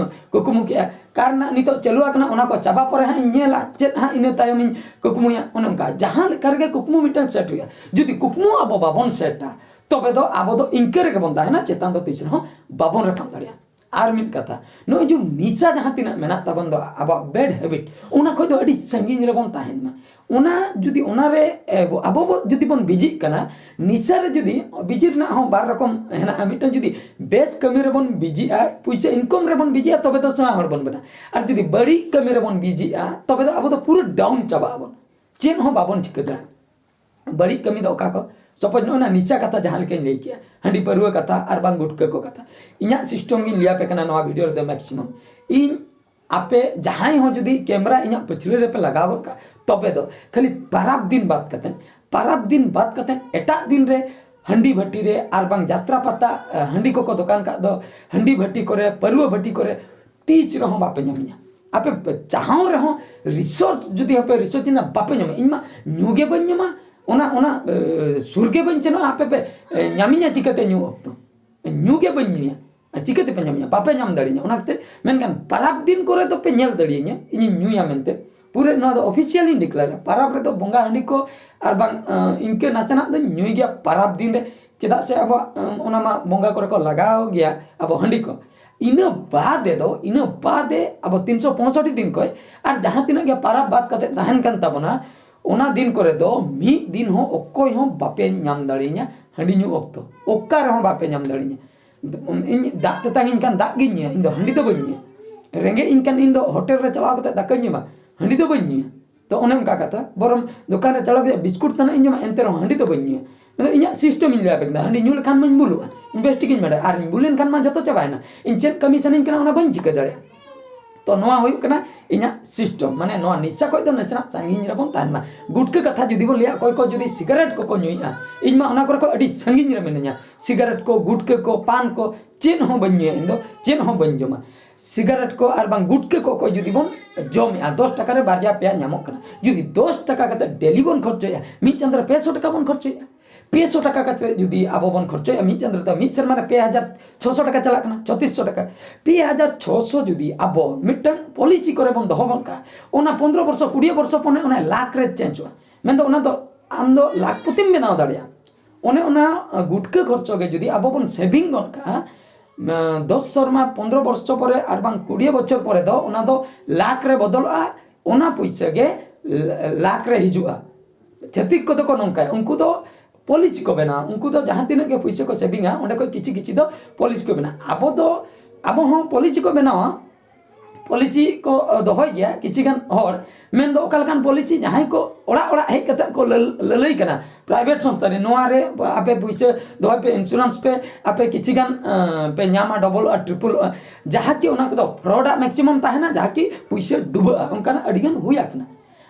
ᱠᱩᱠᱢᱩ ᱠᱮᱫᱼᱟ᱾ ᱠᱟᱨ ᱨᱮᱱᱟᱜ ᱱᱤᱛᱚᱜ ᱪᱟᱹᱞᱩ ᱟᱠᱟᱱᱟ, ᱚᱱᱟ ᱠᱚ ᱪᱟᱵᱟ ᱯᱚᱨᱮ ᱦᱟᱸᱜ ᱤᱧ ᱧᱮᱞᱟ ᱪᱮᱫ ᱦᱟᱸᱜ ᱤᱱᱟᱹ ᱛᱟᱭᱚᱢ ᱤᱧ ᱠᱩᱠᱢᱩᱭᱟ᱾ ᱚᱱᱮ ᱚᱱᱠᱟ ᱡᱟᱦᱟᱸ ᱞᱮᱠᱟ ᱨᱮᱜᱮ ᱠᱩᱠᱢᱩ ᱢᱤᱫᱴᱟᱝ ᱥᱮᱴ ᱦᱩᱭᱩᱜᱼᱟ᱾ ᱡᱩᱫᱤ ᱠᱩᱠᱢᱩ ᱟᱵᱚ ᱵᱟᱵᱚᱱ ᱥᱮᱴᱟ, ᱛᱚᱵᱮ ᱫᱚ ᱟᱵᱚ ᱫᱚ ᱤᱱᱠᱟᱹ ᱨᱮᱜᱮ ᱵᱚᱱ ᱛᱟᱦᱮᱱᱟ, ᱪᱮᱛᱟᱱ ᱫᱚ ᱛᱤᱥ ᱨᱮᱦᱚᱸ ᱵᱟᱵᱚᱱ ᱨᱟᱠᱟᱵ ᱫᱟᱲᱮᱭᱟᱜᱼᱟ᱾ ᱟᱨ ᱢᱤᱫ ᱠᱟᱛᱷᱟ, ᱱᱚᱜᱼᱚᱭ ᱡᱮ ᱱᱤᱥᱟ ᱡᱟᱦᱟᱸ ᱛᱤᱱᱟᱹᱜ ᱢᱮᱱᱟᱜ ᱛᱟᱵᱚᱱ ᱫᱚ, ᱟᱵᱚᱣᱟᱜ ᱵᱮᱰ ᱦᱮᱵᱤᱴ, ᱚᱱᱟ ᱠᱷᱚᱱ ᱫᱚ ᱟᱹᱰᱤ ᱥᱟᱺᱜᱤᱧ ᱨᱮᱵᱚᱱ ᱛᱟᱦᱮᱱ ᱢᱟ᱾ ᱚᱱᱟ ᱡᱩᱫᱤ ᱚᱱᱟᱨᱮ ᱮ, ᱵᱚ- ᱟᱵᱚ ᱵᱚ ᱡᱩᱫᱤ ᱵᱚᱱ ᱵᱤᱡᱤᱜ ᱠᱟᱱᱟ, ᱱᱤᱥᱟ ᱨᱮ ᱡᱩᱫᱤ, ᱵᱤᱡᱤ ᱨᱮᱱᱟᱜ ᱦᱚᱸ ᱵᱟᱨ ᱨᱚᱠᱚᱢ ᱦᱮᱱᱟᱜᱼᱟ᱾ ᱢᱤᱫᱴᱟᱝ ᱡᱩᱫᱤ ᱵᱮᱥ ᱠᱟᱹᱢᱤ ᱨᱮᱵᱚᱱ ᱵᱤᱡᱤᱜᱼᱟ, ᱯᱩᱭᱥᱟᱹ ᱤᱱᱠᱟᱢ ᱨᱮᱵᱚᱱ ᱵᱤᱡᱤᱜᱼᱟ, ᱛᱚᱵᱮ ᱫᱚ ᱥᱮᱬᱟ ᱦᱚᱲ ᱵᱚᱱ ᱵᱮᱱᱟᱜᱼᱟ᱾ ᱟᱨ ᱡᱩᱫᱤ ᱵᱟᱹᱲᱤᱡ ᱠᱟᱹᱢᱤ ᱨᱮᱵᱚᱱ ᱵᱤᱡᱤᱜᱼᱟ, ᱛᱚᱵᱮ ᱫᱚ ᱟᱵᱚ ᱫᱚ ᱯᱩᱨᱟᱹ ᱰᱟᱣᱩᱱ ᱪᱟᱵᱟᱜ ᱟᱵᱚᱱ, ᱪᱮᱫ ᱦᱚᱸ ᱵᱟᱵᱚᱱ ᱪᱤᱠᱟᱹ ᱫᱟᱲᱮᱭᱟᱜᱼᱟ᱾ ᱵᱟᱹᱲᱤᱡ ᱠᱟᱹᱢᱤ ᱫᱚ ᱚᱠᱟ ᱠᱚ? ᱥᱟᱯᱳᱡᱽ ᱱᱚᱜᱼᱚᱭ ᱱᱟ ᱱᱤᱥᱟ ᱠᱟᱛᱷᱟ ᱡᱟᱦᱟᱸ ᱞᱮᱠᱟᱧ ᱞᱟᱹᱭ ᱠᱮᱜᱼᱟ, ᱦᱟᱺᱰᱤ ᱯᱟᱹᱨᱣᱟᱹ ᱠᱟᱛᱷᱟ ᱟᱨ ᱵᱟᱝ ᱜᱩᱴᱠᱟᱹ ᱠᱚ ᱠᱟᱛᱷᱟ, ᱤᱧᱟᱹᱜ ᱥᱤᱥᱴᱮᱢ ᱜᱤᱧ ᱞᱟᱹᱭ ᱟᱯᱮ ᱠᱟᱱᱟ ᱱᱚᱣᱟ ᱵᱷᱤᱰᱤᱭᱳ ᱨᱮᱫᱚ ᱢᱮᱠᱥᱤᱢᱟᱢ᱾ ᱤᱧ ᱟᱯᱮ ᱡᱟᱦᱟᱸᱭ ᱦᱚᱸ ᱡᱩᱫᱤ ᱠᱮᱢᱨᱟ ᱤᱧᱟᱹᱜ ᱯᱟᱹᱪᱷᱞᱟᱹ ᱨᱮᱯᱮ ᱞᱟᱜᱟᱣ ᱜᱚᱫ ᱠᱟᱜ, ᱛᱚᱵᱮ ᱫᱚ ᱠᱷᱟᱹᱞᱤ ᱯᱟᱨᱟᱵᱽ ᱫᱤᱱ ᱵᱟᱫ ᱠᱟᱛᱮ, ᱯᱟᱨᱟᱵᱽ ᱫᱤᱱ ᱵᱟᱫ ᱠᱟᱛᱮ ᱮᱴᱟᱜ ᱫᱤᱱ ᱨᱮ ᱦᱟᱺᱰᱤ ᱵᱷᱟᱹᱴᱤ ᱨᱮ ᱟᱨ ᱵᱟᱝ ᱡᱟᱛᱨᱟ ᱯᱟᱛᱟ, ᱮ, ᱦᱟᱺᱰᱤ ᱠᱚᱠᱚ ᱫᱚᱠᱟᱱ ᱠᱟᱜ ᱫᱚ, ᱦᱟᱺᱰᱤ ᱵᱷᱟᱹᱴᱤ ᱠᱚᱨᱮ, ᱯᱟᱹᱨᱣᱟᱹ ᱵᱷᱟᱹᱴᱤ ᱠᱚᱨᱮ ᱛᱤᱥ ᱨᱮᱦᱚᱸ ᱵᱟᱯᱮ ᱧᱟᱢᱤᱧᱟ᱾ ᱟᱯᱮ ᱯᱮ ᱪᱟᱦᱟᱣ ᱨᱮᱦᱚᱸ ᱨᱤᱥᱟᱨᱪ ᱡᱩᱫᱤ ᱦᱚᱸᱯᱮ ᱨᱤᱥᱟᱨᱪ ᱮᱱᱟ, ᱵᱟᱯᱮ ᱧᱟᱢᱟ᱾ ᱤᱧ ᱢᱟ ᱧᱩ ᱜᱮ ᱵᱟᱹᱧ ᱧᱟᱢᱟ, ᱚᱱᱟ, ᱚᱱᱟ, ᱮ, ᱥᱩᱨ ᱜᱮ ᱵᱟᱹᱧ ᱥᱮᱱᱚᱜᱼᱟ, ᱟᱯᱮ ᱯᱮ, ᱮ, ᱧᱟᱢᱤᱧᱟ ᱪᱤᱠᱟᱹᱛᱮ ᱧᱩ ᱚᱠᱛᱚ? ᱧᱩ ᱜᱮ ᱵᱟᱹᱧ ᱧᱩᱭᱟ᱾ ᱟᱨ ᱪᱤᱠᱟᱹ ᱛᱮᱯᱮ ᱧᱟᱢᱤᱧᱟ? ᱵᱟᱯᱮ ᱧᱟᱢ ᱫᱟᱲᱮᱭᱟᱹᱧᱟ᱾ ᱚᱱᱟ ᱠᱷᱟᱹᱛᱤᱨ ᱢᱮᱱᱠᱷᱟᱱ ᱯᱟᱨᱟᱵᱽ ᱫᱤᱱ ᱠᱚᱨᱮ ᱫᱚᱯᱮ ᱧᱮᱞ ᱫᱟᱲᱮᱭᱟᱹᱧᱟ, ᱤᱧᱤᱧ ᱧᱩᱭᱟ ᱢᱮᱱᱛᱮ᱾ ᱯᱩᱨᱟᱹ ᱱᱚᱣᱟ ᱫᱚ ᱚᱯᱷᱤᱥᱤᱭᱟᱞᱤᱧ ᱰᱤᱠᱞᱮᱭᱟᱨᱟ, ᱯᱟᱨᱟᱵᱽ ᱨᱮᱫᱚ ᱵᱚᱸᱜᱟ ᱦᱟᱺᱰᱤ ᱠᱚ ᱟᱨ ᱵᱟᱝ, ᱮ, ᱤᱱᱠᱟᱹ ᱱᱟᱥᱮᱱᱟᱜ ᱫᱚᱧ ᱧᱩᱭ ᱜᱮᱭᱟ ᱯᱟᱨᱟᱵᱽ ᱫᱤᱱ ᱨᱮ, ᱪᱮᱫᱟᱜ ᱥᱮ ᱟᱵᱚᱣᱟᱜ, ᱮ, ᱚᱱᱟ ᱢᱟ ᱵᱚᱸᱜᱟ ᱠᱚᱨᱮ ᱠᱚ ᱞᱟᱜᱟᱣ ᱜᱮᱭᱟ ᱟᱵᱚ ᱦᱟᱺᱰᱤ ᱠᱚ᱾ ᱤᱱᱟᱹ ᱵᱟᱫᱮ ᱫᱚ, ᱤᱱᱟᱹ ᱵᱟᱫᱮ ᱟᱵᱚ ᱛᱤᱱᱥᱚ ᱯᱚᱸᱭᱥᱚᱴᱴᱤ ᱫᱤᱱ ᱠᱷᱚᱱ ᱟᱨ ᱡᱟᱦᱟᱸ ᱛᱤᱱᱟᱹᱜ ᱜᱮ ᱯᱟᱨᱟᱵᱽ ᱵᱟᱫ ᱠᱟᱛᱮ ᱛᱟᱦᱮᱱ ᱠᱟᱱ ᱛᱟᱵᱚᱱᱟ, ᱚᱱᱟ ᱫᱤᱱ ᱠᱚᱨᱮ ᱫᱚ ᱢᱤᱫ ᱫᱤᱱ ᱦᱚᱸ ᱚᱠᱚᱭ ᱦᱚᱸ ᱵᱟᱯᱮ ᱧᱟᱢ ᱫᱟᱲᱮᱭᱟᱹᱧᱟ ᱦᱟᱺᱰᱤ ᱧᱩ ᱚᱠᱛᱚ, ᱚᱠᱟ ᱨᱮᱦᱚᱸ ᱵᱟᱯᱮ ᱧᱟᱢ ᱫᱟᱲᱮᱭᱟᱹᱧᱟ᱾ ᱤᱧ ᱫᱟᱜ ᱛᱮᱛᱟᱝ ᱤᱧ ᱠᱷᱟᱱ ᱫᱟᱜ ᱜᱤᱧ ᱧᱩᱭᱟ, ᱤᱧ ᱫᱚ ᱦᱟᱺᱰᱤ ᱫᱚ ᱵᱟᱹᱧ ᱧᱩᱭᱟ᱾ ᱨᱮᱸᱜᱮᱡ ᱤᱧ ᱠᱷᱟᱱ ᱤᱧ ᱫᱚ ᱦᱳᱴᱮᱞ ᱨᱮ ᱪᱟᱞᱟᱣ ᱠᱟᱛᱮ ᱫᱟᱠᱟᱧ ᱡᱚᱢᱟ, ᱦᱟᱺᱰᱤ ᱫᱚ ᱵᱟᱹᱧ ᱧᱩᱭᱟ᱾ ᱛᱚ ᱚᱱᱮ ᱚᱱᱠᱟ ᱠᱟᱛᱷᱟ, ᱵᱚᱨᱚᱝ ᱫᱚᱠᱟᱱ ᱨᱮ ᱪᱟᱞᱟᱣ ᱠᱟᱛᱮ ᱵᱤᱥᱠᱩᱴ ᱛᱟᱱᱟᱜ ᱤᱧ ᱡᱚᱢᱟ, ᱮᱱᱛᱮ ᱨᱮᱦᱚᱸ ᱦᱟᱺᱰᱤ ᱫᱚ ᱵᱟᱹᱧ ᱧᱩᱭᱟ᱾ ᱢᱮᱱᱫᱚ ᱤᱧᱟᱹᱜ ᱥᱤᱥᱴᱮᱢ ᱤᱧ ᱞᱟᱹᱭ ᱟᱯᱮ ᱠᱟᱱᱟ, ᱦᱟᱺᱰᱤ ᱧᱩ ᱞᱮᱠᱷᱟᱱ ᱢᱟᱧ ᱵᱩᱞᱩᱜᱼᱟ, ᱤᱧ ᱵᱮᱥ ᱴᱷᱤᱠ ᱤᱧ ᱵᱟᱰᱟᱭᱟ, ᱟᱨ ᱤᱧ ᱵᱩᱞ ᱞᱮᱱᱠᱷᱟᱱ ᱢᱟ ᱡᱚᱛᱚ ᱪᱟᱵᱟᱭᱮᱱᱟ, ᱤᱧ ᱪᱮᱫ ᱠᱟᱹᱢᱤ ᱥᱟᱱᱟᱧ ᱠᱟᱱᱟ ᱚᱱᱟ ᱵᱟᱹᱧ ᱪᱤᱠᱟᱹ ᱫᱟᱲᱮᱭᱟᱜᱼᱟ᱾ ᱛᱚ ᱱᱚᱣᱟ ᱦᱩᱭᱩᱜ ᱠᱟᱱᱟ ᱤᱧᱟᱹᱜ ᱥᱤᱥᱴᱮᱢ, ᱢᱟᱱᱮ ᱱᱚᱣᱟ ᱱᱤᱥᱟ ᱠᱷᱚᱱ ᱫᱚ ᱱᱟᱥᱮᱱᱟᱜ ᱥᱟᱺᱜᱤᱧ ᱨᱮᱵᱚᱱ ᱛᱟᱦᱮᱱ ᱢᱟ᱾ ᱜᱩᱴᱠᱟᱹ ᱠᱟᱛᱷᱟ ᱡᱩᱫᱤ ᱵᱚᱱ ᱞᱟᱹᱭᱟ, ᱚᱠᱚᱭ ᱠᱚ ᱡᱩᱫᱤ ᱥᱤᱜᱟᱨᱮᱴ ᱠᱚᱠᱚ ᱧᱩᱭᱮᱫᱼᱟ, ᱤᱧ ᱢᱟ ᱚᱱᱟ ᱠᱚᱨᱮ ᱠᱷᱚᱱ ᱟᱹᱰᱤ ᱥᱟᱺᱜᱤᱧ ᱨᱮ ᱢᱤᱱᱟᱹᱧᱟ᱾ ᱥᱤᱜᱟᱨᱮᱴ ᱠᱚ, ᱜᱩᱴᱠᱟᱹ ᱠᱚ, ᱯᱟᱱ ᱠᱚ, ᱪᱮᱫ ᱦᱚᱸ ᱵᱟᱹᱧ ᱧᱩᱭᱟ, ᱤᱧ ᱫᱚ ᱪᱮᱫ ᱦᱚᱸ ᱵᱟᱹᱧ ᱡᱚᱢᱟ᱾ ᱥᱤᱜᱟᱨᱮᱴ ᱠᱚ ᱟᱨ ᱵᱟᱝ ᱜᱩᱴᱠᱟᱹ ᱠᱚ ᱚᱠᱚᱭ ᱡᱩᱫᱤ ᱵᱚᱱ ᱡᱚᱢᱮᱜᱼᱟ, ᱫᱚᱥ ᱴᱟᱠᱟ ᱨᱮ ᱵᱟᱨᱭᱟ ᱯᱮᱭᱟ ᱧᱟᱢᱚᱜ ᱠᱟᱱᱟ, ᱡᱩᱫᱤ ᱫᱚᱥ ᱴᱟᱠᱟ ᱠᱟᱛᱮ ᱰᱮᱞᱤ ᱵᱚᱱ ᱠᱷᱚᱨᱪᱚᱭᱟ, ᱢᱤᱫ ᱪᱟᱸᱫᱳ ᱨᱮ ᱯᱮ ᱥᱚ ᱴᱟᱠᱟ ᱵᱚᱱ ᱠᱷᱚᱨᱪᱚᱭᱟ, ᱯᱮ ᱥᱚ ᱴᱟᱠᱟ ᱠᱟᱛᱮ ᱡᱩᱫᱤ ᱟᱵᱚ ᱵᱚᱱ ᱠᱷᱚᱨᱪᱚᱭᱟ ᱢᱤᱫ ᱪᱟᱸᱫᱳ ᱨᱮ, ᱢᱤᱫ ᱥᱮᱨᱢᱟ ᱨᱮ ᱯᱮ ᱦᱟᱡᱟᱨ ᱪᱷᱚᱥᱚ ᱴᱟᱠᱟ ᱪᱟᱞᱟᱜ ᱠᱟᱱᱟ, ᱪᱷᱚᱛᱤᱥ ᱥᱚ ᱴᱟᱠᱟ, ᱯᱮ ᱦᱟᱡᱟᱨ ᱪᱷᱚᱥᱚ ᱡᱩᱫᱤ ᱟᱵᱚ ᱢᱤᱫᱴᱟᱝ ᱯᱚᱞᱤᱥᱤ ᱠᱚᱨᱮ ᱵᱚᱱ ᱫᱚᱦᱚ ᱜᱚᱫ ᱠᱟᱜᱼᱟ, ᱚᱱᱟ ᱯᱚᱱᱫᱽᱨᱚ ᱵᱚᱨᱥᱚ, ᱠᱩᱲᱤ ᱵᱚᱨᱥᱚ ᱯᱚᱨᱮ ᱚᱱᱟ ᱞᱟᱠᱷ ᱨᱮ ᱪᱮᱧᱡᱚᱜᱼᱟ᱾ ᱢᱮᱱᱫᱚ ᱚᱱᱟ ᱫᱚ ᱟᱢ ᱫᱚ ᱞᱟᱠᱷᱯᱚᱛᱤᱢ ᱵᱮᱱᱟᱣ ᱫᱟᱲᱮᱭᱟᱜᱼᱟ᱾ ᱚᱱᱮ ᱚᱱᱟ ᱜᱩᱴᱠᱟᱹ ᱠᱷᱚᱨᱪᱚ ᱜᱮ ᱡᱩᱫᱤ ᱟᱵᱚ ᱵᱚᱱ ᱥᱮᱵᱷᱤᱝ ᱜᱚᱫ ᱠᱟᱜᱼᱟ, ᱫᱚᱥ ᱥᱮᱨᱢᱟ, ᱯᱚᱱᱫᱽᱨᱚ ᱵᱚᱨᱥᱚ ᱯᱚᱨᱮ ᱟᱨ ᱵᱟᱝ ᱠᱩᱲᱤ ᱵᱚᱪᱷᱚᱨ ᱯᱚᱨᱮ ᱫᱚ ᱚᱱᱟ ᱫᱚ ᱞᱟᱠᱷ ᱨᱮ ᱵᱚᱫᱚᱞᱚᱜᱼᱟ᱾ ᱚᱱᱟ ᱯᱩᱭᱥᱟᱹ ᱜᱮ ᱞᱟᱠᱷ ᱨᱮ ᱦᱤᱡᱩᱜᱼᱟ᱾ ᱪᱷᱟᱹᱛᱤᱠ ᱠᱚᱫᱚ ᱠᱚ ᱱᱚᱝᱠᱟᱭᱟ, ᱩᱱᱠᱩ ᱫᱚ ᱯᱚᱞᱤᱥᱤ ᱠᱚ ᱵᱮᱱᱟᱣᱟ᱾ ᱩᱱᱠᱩ ᱫᱚ ᱡᱟᱦᱟᱸ ᱛᱤᱱᱟᱹᱜ ᱜᱮ ᱯᱩᱭᱥᱟᱹ ᱠᱚ ᱥᱮᱵᱷᱤᱝᱟ, ᱚᱸᱰᱮ ᱠᱷᱚᱱ ᱠᱤᱪᱷᱤ ᱠᱤᱪᱷᱤ ᱫᱚ ᱯᱚᱞᱤᱥᱤ ᱠᱚ ᱵᱮᱱᱟᱣᱟ᱾ ᱟᱵᱚ ᱫᱚ, ᱟᱵᱚ ᱦᱚᱸ ᱯᱚᱞᱤᱥᱤ ᱠᱚ ᱵᱮᱱᱟᱣᱟ, ᱯᱚᱞᱤᱥᱤ ᱠᱚ ᱫᱚᱦᱚᱭ ᱜᱮᱭᱟ ᱠᱤᱪᱷᱤ ᱜᱟᱱ ᱦᱚᱲ᱾ ᱢᱮᱱᱫᱚ ᱚᱠᱟ ᱞᱮᱠᱟᱱ ᱯᱚᱞᱤᱥᱤ? ᱡᱟᱦᱟᱸᱭ ᱠᱚ ᱚᱲᱟᱜ ᱚᱲᱟᱜ ᱦᱮᱡ ᱠᱟᱛᱮ ᱠᱚ ᱞᱟᱹᱞᱟᱹᱭ ᱠᱟᱱᱟ ᱯᱨᱟᱭᱵᱷᱮᱴ ᱥᱚᱝᱥᱛᱷᱟ ᱨᱮ, ᱱᱚᱣᱟ ᱨᱮ ᱟᱯᱮ ᱯᱩᱭᱥᱟᱹ ᱫᱚᱦᱚᱭ ᱯᱮ, ᱤᱱᱥᱩᱨᱮᱱᱥ ᱯᱮ, ᱟᱯᱮ ᱠᱤᱪᱷᱤ ᱜᱟᱱ ᱯᱮ ᱧᱟᱢᱟ, ᱰᱚᱵᱚᱞᱚᱜᱼᱟ, ᱴᱨᱤᱯᱚᱞᱚᱜᱼᱟ᱾ ᱡᱟᱦᱟᱸ ᱠᱤ ᱚᱱᱟ ᱠᱚᱫᱚ ᱯᱷᱨᱚᱰᱟᱜ ᱢᱮᱠᱥᱤᱢᱟᱢ ᱛᱟᱦᱮᱱᱟ, ᱡᱟᱦᱟᱸ ᱠᱤ ᱯᱩᱭᱥᱟᱹ ᱰᱩᱵᱟᱹᱜᱼᱟ, ᱚᱱᱠᱟᱱᱟᱜ ᱟᱹᱰᱤ ᱜᱟᱱ ᱦᱩᱭ ᱟᱠᱟᱱᱟ᱾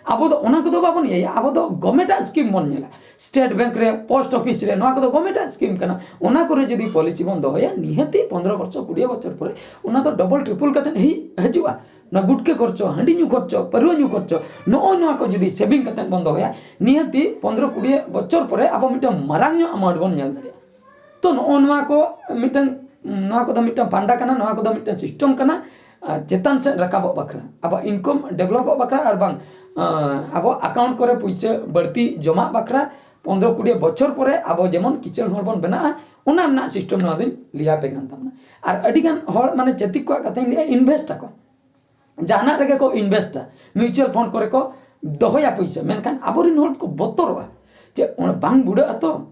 ᱟᱵᱚ ᱫᱚ ᱚᱱᱟ ᱠᱚᱫᱚ ᱵᱟᱵᱚᱱ ᱤᱭᱟᱹᱭᱟ, ᱟᱵᱚ ᱫᱚ ᱜᱚᱵᱷᱢᱮᱱᱴᱟᱜ ᱥᱠᱤᱢ ᱵᱚᱱ ᱧᱮᱞᱟ᱾ ᱥᱴᱮᱴ ᱵᱮᱝᱠ ᱨᱮ, ᱯᱳᱥᱴ ᱚᱯᱷᱤᱥ ᱨᱮ, ᱱᱚᱣᱟ ᱠᱚᱫᱚ ᱜᱚᱵᱷᱢᱮᱱᱴᱟᱜ ᱥᱠᱤᱢ ᱠᱟᱱᱟ᱾ ᱚᱱᱟ ᱠᱚᱨᱮ ᱡᱩᱫᱤ ᱯᱚᱞᱤᱥᱤ ᱵᱚᱱ ᱫᱚᱦᱚᱭᱟ, ᱱᱤᱦᱟᱹᱛᱤ ᱯᱚᱱᱫᱽᱨᱚ ᱵᱚᱪᱷᱚᱨ, ᱠᱩᱲᱤ ᱵᱚᱪᱷᱚᱨ ᱯᱚᱨᱮ ᱚᱱᱟ ᱫᱚ ᱰᱚᱵᱚᱞ ᱴᱨᱤᱯᱚᱞ ᱠᱟᱛᱮ ᱦᱤᱡᱩᱜᱼᱟ᱾ ᱚᱱᱟ ᱜᱩᱴᱠᱟᱹ ᱠᱷᱚᱨᱪᱚ, ᱦᱟᱺᱰᱤ ᱧᱩ ᱠᱷᱚᱨᱪᱚ, ᱯᱟᱹᱨᱣᱟᱹ ᱧᱩ ᱠᱷᱚᱨᱪᱚ, ᱱᱚᱜᱼᱚᱭ ᱱᱚᱣᱟ ᱠᱚ ᱡᱩᱫᱤ ᱥᱮᱵᱷᱤᱝ ᱠᱟᱛᱮ ᱵᱚᱱ ᱫᱚᱦᱚᱭᱟ, ᱱᱤᱦᱟᱹᱛᱤ ᱯᱚᱱᱫᱽᱨᱚ ᱠᱩᱲᱤ ᱵᱚᱪᱷᱚᱨ ᱯᱚᱨᱮ ᱟᱵᱚ ᱢᱤᱫᱴᱟᱝ ᱢᱟᱨᱟᱝ ᱧᱚᱜ ᱟᱢᱟᱣᱩᱱᱴ ᱵᱚᱱ ᱧᱮᱞ ᱫᱟᱲᱮᱭᱟᱜᱼᱟ᱾ ᱛᱚ ᱱᱚᱜᱼᱚ ᱱᱚᱣᱟ ᱠᱚ ᱢᱤᱫᱴᱟᱝ, ᱱᱚᱣᱟ ᱠᱚᱫᱚ ᱢᱤᱫᱴᱟᱝ ᱯᱷᱟᱱᱰᱟ ᱠᱟᱱᱟ, ᱱᱚᱣᱟ ᱠᱚᱫᱚ ᱢᱤᱫᱴᱟᱝ ᱥᱤᱥᱴᱮᱢ ᱠᱟᱱᱟ᱾ ᱟᱨ ᱪᱮᱛᱟᱱ ᱥᱮᱫ ᱨᱟᱠᱟᱵᱚᱜ ᱵᱟᱠᱷᱨᱟ, ᱟᱵᱚᱣᱟᱜ ᱤᱱᱠᱟᱢ ᱰᱮᱵᱷᱞᱚᱯᱚᱜ ᱵᱟᱠᱷᱨᱟ, ᱟᱨ ᱵᱟᱝ ᱟᱵᱚ ᱟᱠᱟᱣᱩᱱᱴ ᱠᱚᱨᱮ ᱯᱩᱭᱥᱟᱹ ᱵᱟᱹᱲᱛᱤ ᱡᱚᱢᱟᱜ ᱵᱟᱠᱷᱨᱟ, ᱯᱚᱱᱫᱽᱨᱚ ᱠᱩᱲᱤ ᱵᱚᱪᱷᱚᱨ ᱯᱚᱨᱮ ᱟᱵᱚ ᱡᱮᱢᱚᱱ ᱠᱤᱥᱟᱹᱬ ᱦᱚᱲ ᱵᱚᱱ ᱵᱮᱱᱟᱜᱼᱟ, ᱚᱱᱟ ᱨᱮᱱᱟᱜ ᱥᱤᱥᱴᱮᱢ ᱱᱚᱣᱟ ᱫᱚᱧ ᱞᱟᱹᱭ ᱟᱯᱮ ᱠᱟᱱ ᱛᱟᱵᱚᱱᱟ᱾ ᱟᱨ ᱟᱹᱰᱤ ᱜᱟᱱ ᱦᱚᱲ ᱢᱟᱱᱮ ᱪᱷᱟᱹᱛᱤᱠ ᱠᱚᱣᱟᱜ ᱠᱟᱛᱷᱟᱧ ᱞᱟᱹᱭᱟ, ᱤᱱᱵᱷᱮᱥᱴ ᱟᱠᱚ, ᱡᱟᱦᱟᱱᱟᱜ ᱨᱮᱜᱮ ᱠᱚ ᱤᱱᱵᱷᱮᱥᱴᱟ, ᱢᱤᱭᱩᱪᱩᱣᱟᱞ ᱯᱷᱟᱱᱰ ᱠᱚᱨᱮ ᱠᱚ ᱫᱚᱦᱚᱭᱟ ᱯᱩᱭᱥᱟᱹ, ᱢᱮᱱᱠᱷᱟᱱ ᱟᱵᱚᱨᱮᱱ ᱦᱚᱲ ᱠᱚ ᱵᱚᱛᱚᱨᱚᱜᱼᱟ ᱡᱮ ᱚᱱᱟ ᱵᱟᱝ ᱵᱩᱰᱟᱹᱜ ᱟᱛᱚ,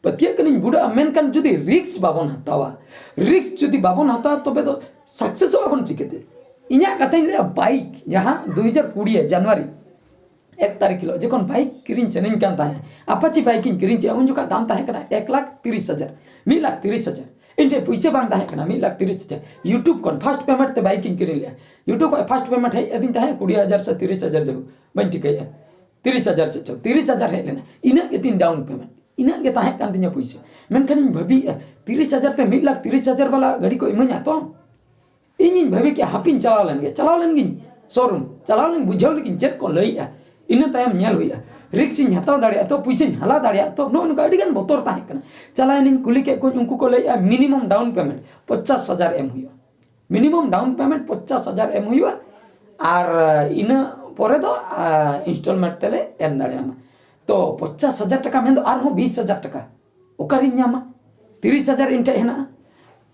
ᱯᱟᱹᱛᱭᱟᱹᱜ ᱠᱟᱹᱱᱟᱹᱧ ᱵᱩᱰᱟᱹᱜᱼᱟ, ᱢᱮᱱᱠᱷᱟᱱ ᱡᱩᱫᱤ ᱨᱤᱠᱥ ᱵᱟᱵᱚᱱ ᱦᱟᱛᱟᱣᱟ, ᱨᱤᱠᱥ ᱡᱩᱫᱤ ᱵᱟᱵᱚᱱ ᱦᱟᱛᱟᱣᱟ, ᱛᱚᱵᱮ ᱫᱚ ᱥᱟᱠᱥᱮᱥᱚᱜ ᱟᱵᱚᱱ ᱪᱤᱠᱟᱹᱛᱮ? ᱤᱧᱟᱹᱜ ᱠᱟᱛᱷᱟᱧ ᱞᱟᱹᱭᱟ, ᱵᱟᱭᱤᱠ ᱡᱟᱦᱟᱸ ᱫᱩ ᱦᱟᱡᱟᱨ ᱠᱩᱲᱤ ᱡᱟᱱᱩᱣᱟᱨᱤ ᱮᱠ ᱛᱟᱹᱨᱤᱠᱷ ᱦᱤᱞᱳᱜ ᱡᱚᱠᱷᱚᱱ ᱵᱟᱭᱤᱠ ᱠᱤᱨᱤᱧ ᱥᱟᱱᱟᱧ ᱠᱟᱱ ᱛᱟᱦᱮᱸᱫ, ᱟᱯᱟᱪᱤ ᱵᱟᱭᱤᱠ ᱤᱧ ᱠᱤᱨᱤᱧ ᱠᱮᱫᱼᱟ, ᱩᱱ ᱡᱚᱠᱷᱚᱱ ᱫᱟᱢ ᱛᱟᱦᱮᱸ ᱠᱟᱱᱟ ᱮᱠ ᱞᱟᱠᱷ ᱛᱤᱨᱤᱥ ᱦᱟᱡᱟᱨ, ᱢᱤᱫ ᱞᱟᱠᱷ ᱛᱤᱨᱤᱥ ᱦᱟᱡᱟᱨ᱾ ᱤᱧ ᱴᱷᱮᱱ ᱯᱩᱭᱥᱟᱹ ᱵᱟᱝ ᱛᱟᱦᱮᱸ ᱠᱟᱱᱟ ᱢᱤᱫ ᱞᱟᱠᱷ ᱛᱤᱨᱤᱥ ᱦᱟᱡᱟᱨ᱾ YouTube ᱠᱷᱚᱱ ᱯᱷᱟᱥᱴ ᱯᱮᱢᱮᱱᱴ ᱛᱮ ᱵᱟᱭᱤᱠ ᱤᱧ ᱠᱤᱨᱤᱧ ᱞᱮᱫᱼᱟ᱾ YouTube ᱠᱷᱚᱱ ᱯᱷᱟᱥᱴ ᱯᱮᱢᱮᱱᱴ ᱦᱮᱡ ᱟᱹᱫᱤᱧ ᱛᱟᱦᱮᱸᱫ ᱠᱩᱲᱤ ᱦᱟᱡᱟᱨ ᱥᱮ ᱛᱤᱨᱤᱥ ᱦᱟᱡᱟᱨ, ᱡᱟᱹᱨᱩᱲ ᱵᱟᱹᱧ ᱴᱷᱤᱠᱟᱹᱭᱮᱫᱼᱟ, ᱛᱤᱨᱤᱥ ᱦᱟᱡᱟᱨ ᱪᱮᱫ ᱪᱚ, ᱛᱤᱨᱤᱥ ᱦᱟᱡᱟᱨ ᱦᱮᱡ ᱞᱮᱱᱟ᱾ ᱤᱱᱟᱹᱜ ᱜᱮ ᱛᱤᱧ ᱰᱟᱣᱩᱱ ᱯᱮᱢᱮᱱᱴ, ᱤᱱᱟᱹᱜ ᱜᱮ ᱛᱟᱦᱮᱸ ᱠᱟᱱ ᱛᱤᱧᱟᱹ ᱯᱩᱭᱥᱟᱹ᱾ ᱢᱮᱱᱠᱷᱟᱱᱤᱧ ᱵᱷᱟᱹᱵᱤᱭᱮᱫᱼᱟ, ᱛᱤᱨᱤᱥ ᱦᱟᱡᱟᱨ ᱛᱮ ᱢᱤᱫ ᱞᱟᱠᱷ ᱛᱤᱨᱤᱥ ᱦᱟᱡᱟᱨ ᱵᱟᱞᱟ ᱜᱟᱹᱰᱤ ᱠᱚ ᱤᱢᱟᱹᱧᱟ ᱛᱚ? ᱤᱧᱤᱧ ᱵᱷᱟᱹᱵᱤ ᱠᱮᱫᱼᱟ, ᱦᱟᱯᱤᱧ ᱪᱟᱞᱟᱣ ᱞᱮᱱ ᱜᱮ, ᱪᱟᱞᱟᱣ ᱞᱮᱱ ᱜᱤᱧ ᱥᱳᱨᱩᱢ, ᱪᱟᱞᱟᱣ ᱞᱮᱱ ᱵᱩᱡᱷᱟᱹᱣ ᱞᱮᱜᱤᱧ ᱪᱮᱫ ᱠᱚ ᱞᱟᱹᱭᱮᱫᱼᱟ᱾ ᱤᱱᱟᱹ ᱛᱟᱭᱚᱢ ᱧᱮᱞ ᱦᱩᱭᱩᱜᱼᱟ, ᱨᱤᱠᱥ ᱤᱧ ᱦᱟᱛᱟᱣ ᱫᱟᱲᱮᱭᱟᱜᱼᱟ ᱛᱚ, ᱯᱩᱭᱥᱟᱹᱧ ᱦᱟᱞᱟ ᱫᱟᱲᱮᱭᱟᱜᱼᱟ ᱛᱚ᱾ ᱱᱚᱜᱼᱚ ᱱᱚᱝᱠᱟ ᱟᱹᱰᱤ ᱜᱟᱱ ᱵᱚᱛᱚᱨ ᱛᱟᱦᱮᱸ ᱠᱟᱱᱟ᱾ ᱪᱟᱞᱟᱣ ᱮᱱᱟᱹᱧ, ᱠᱩᱞᱤ ᱠᱮᱫ ᱠᱚᱣᱟᱧ, ᱩᱱᱠᱩ ᱠᱚ ᱞᱟᱹᱭᱮᱫᱼᱟ ᱢᱤᱱᱤᱢᱟᱢ ᱰᱟᱣᱩᱱ ᱯᱮᱢᱮᱱᱴ ᱯᱚᱧᱪᱟᱥ ᱦᱟᱡᱟᱨ ᱮᱢ ᱦᱩᱭᱩᱜᱼᱟ᱾ ᱢᱤᱱᱤᱢᱟᱢ ᱰᱟᱣᱩᱱ ᱯᱮᱢᱮᱱᱴ ᱯᱚᱧᱪᱟᱥ ᱦᱟᱡᱟᱨ ᱮᱢ ᱦᱩᱭᱩᱜᱼᱟ, ᱟᱨ ᱤᱱᱟᱹ ᱯᱚᱨᱮ ᱫᱚ ᱤᱱᱥᱴᱚᱞᱢᱮᱱᱴ ᱛᱮᱞᱮ ᱮᱢ ᱫᱟᱲᱮᱭᱟᱢᱟ᱾ ᱛᱚ ᱯᱚᱧᱪᱟᱥ ᱦᱟᱡᱟᱨ ᱴᱟᱠᱟ ᱢᱮᱱᱫᱚ ᱟᱨᱦᱚᱸ ᱵᱤᱥ ᱦᱟᱡᱟᱨ ᱴᱟᱠᱟ, ᱚᱠᱟᱨᱤᱧ ᱧᱟᱢᱟ? ᱛᱤᱨᱤᱥ ᱦᱟᱡᱟᱨ ᱤᱧ ᱴᱷᱮᱡ ᱦᱮᱱᱟᱜᱼᱟ᱾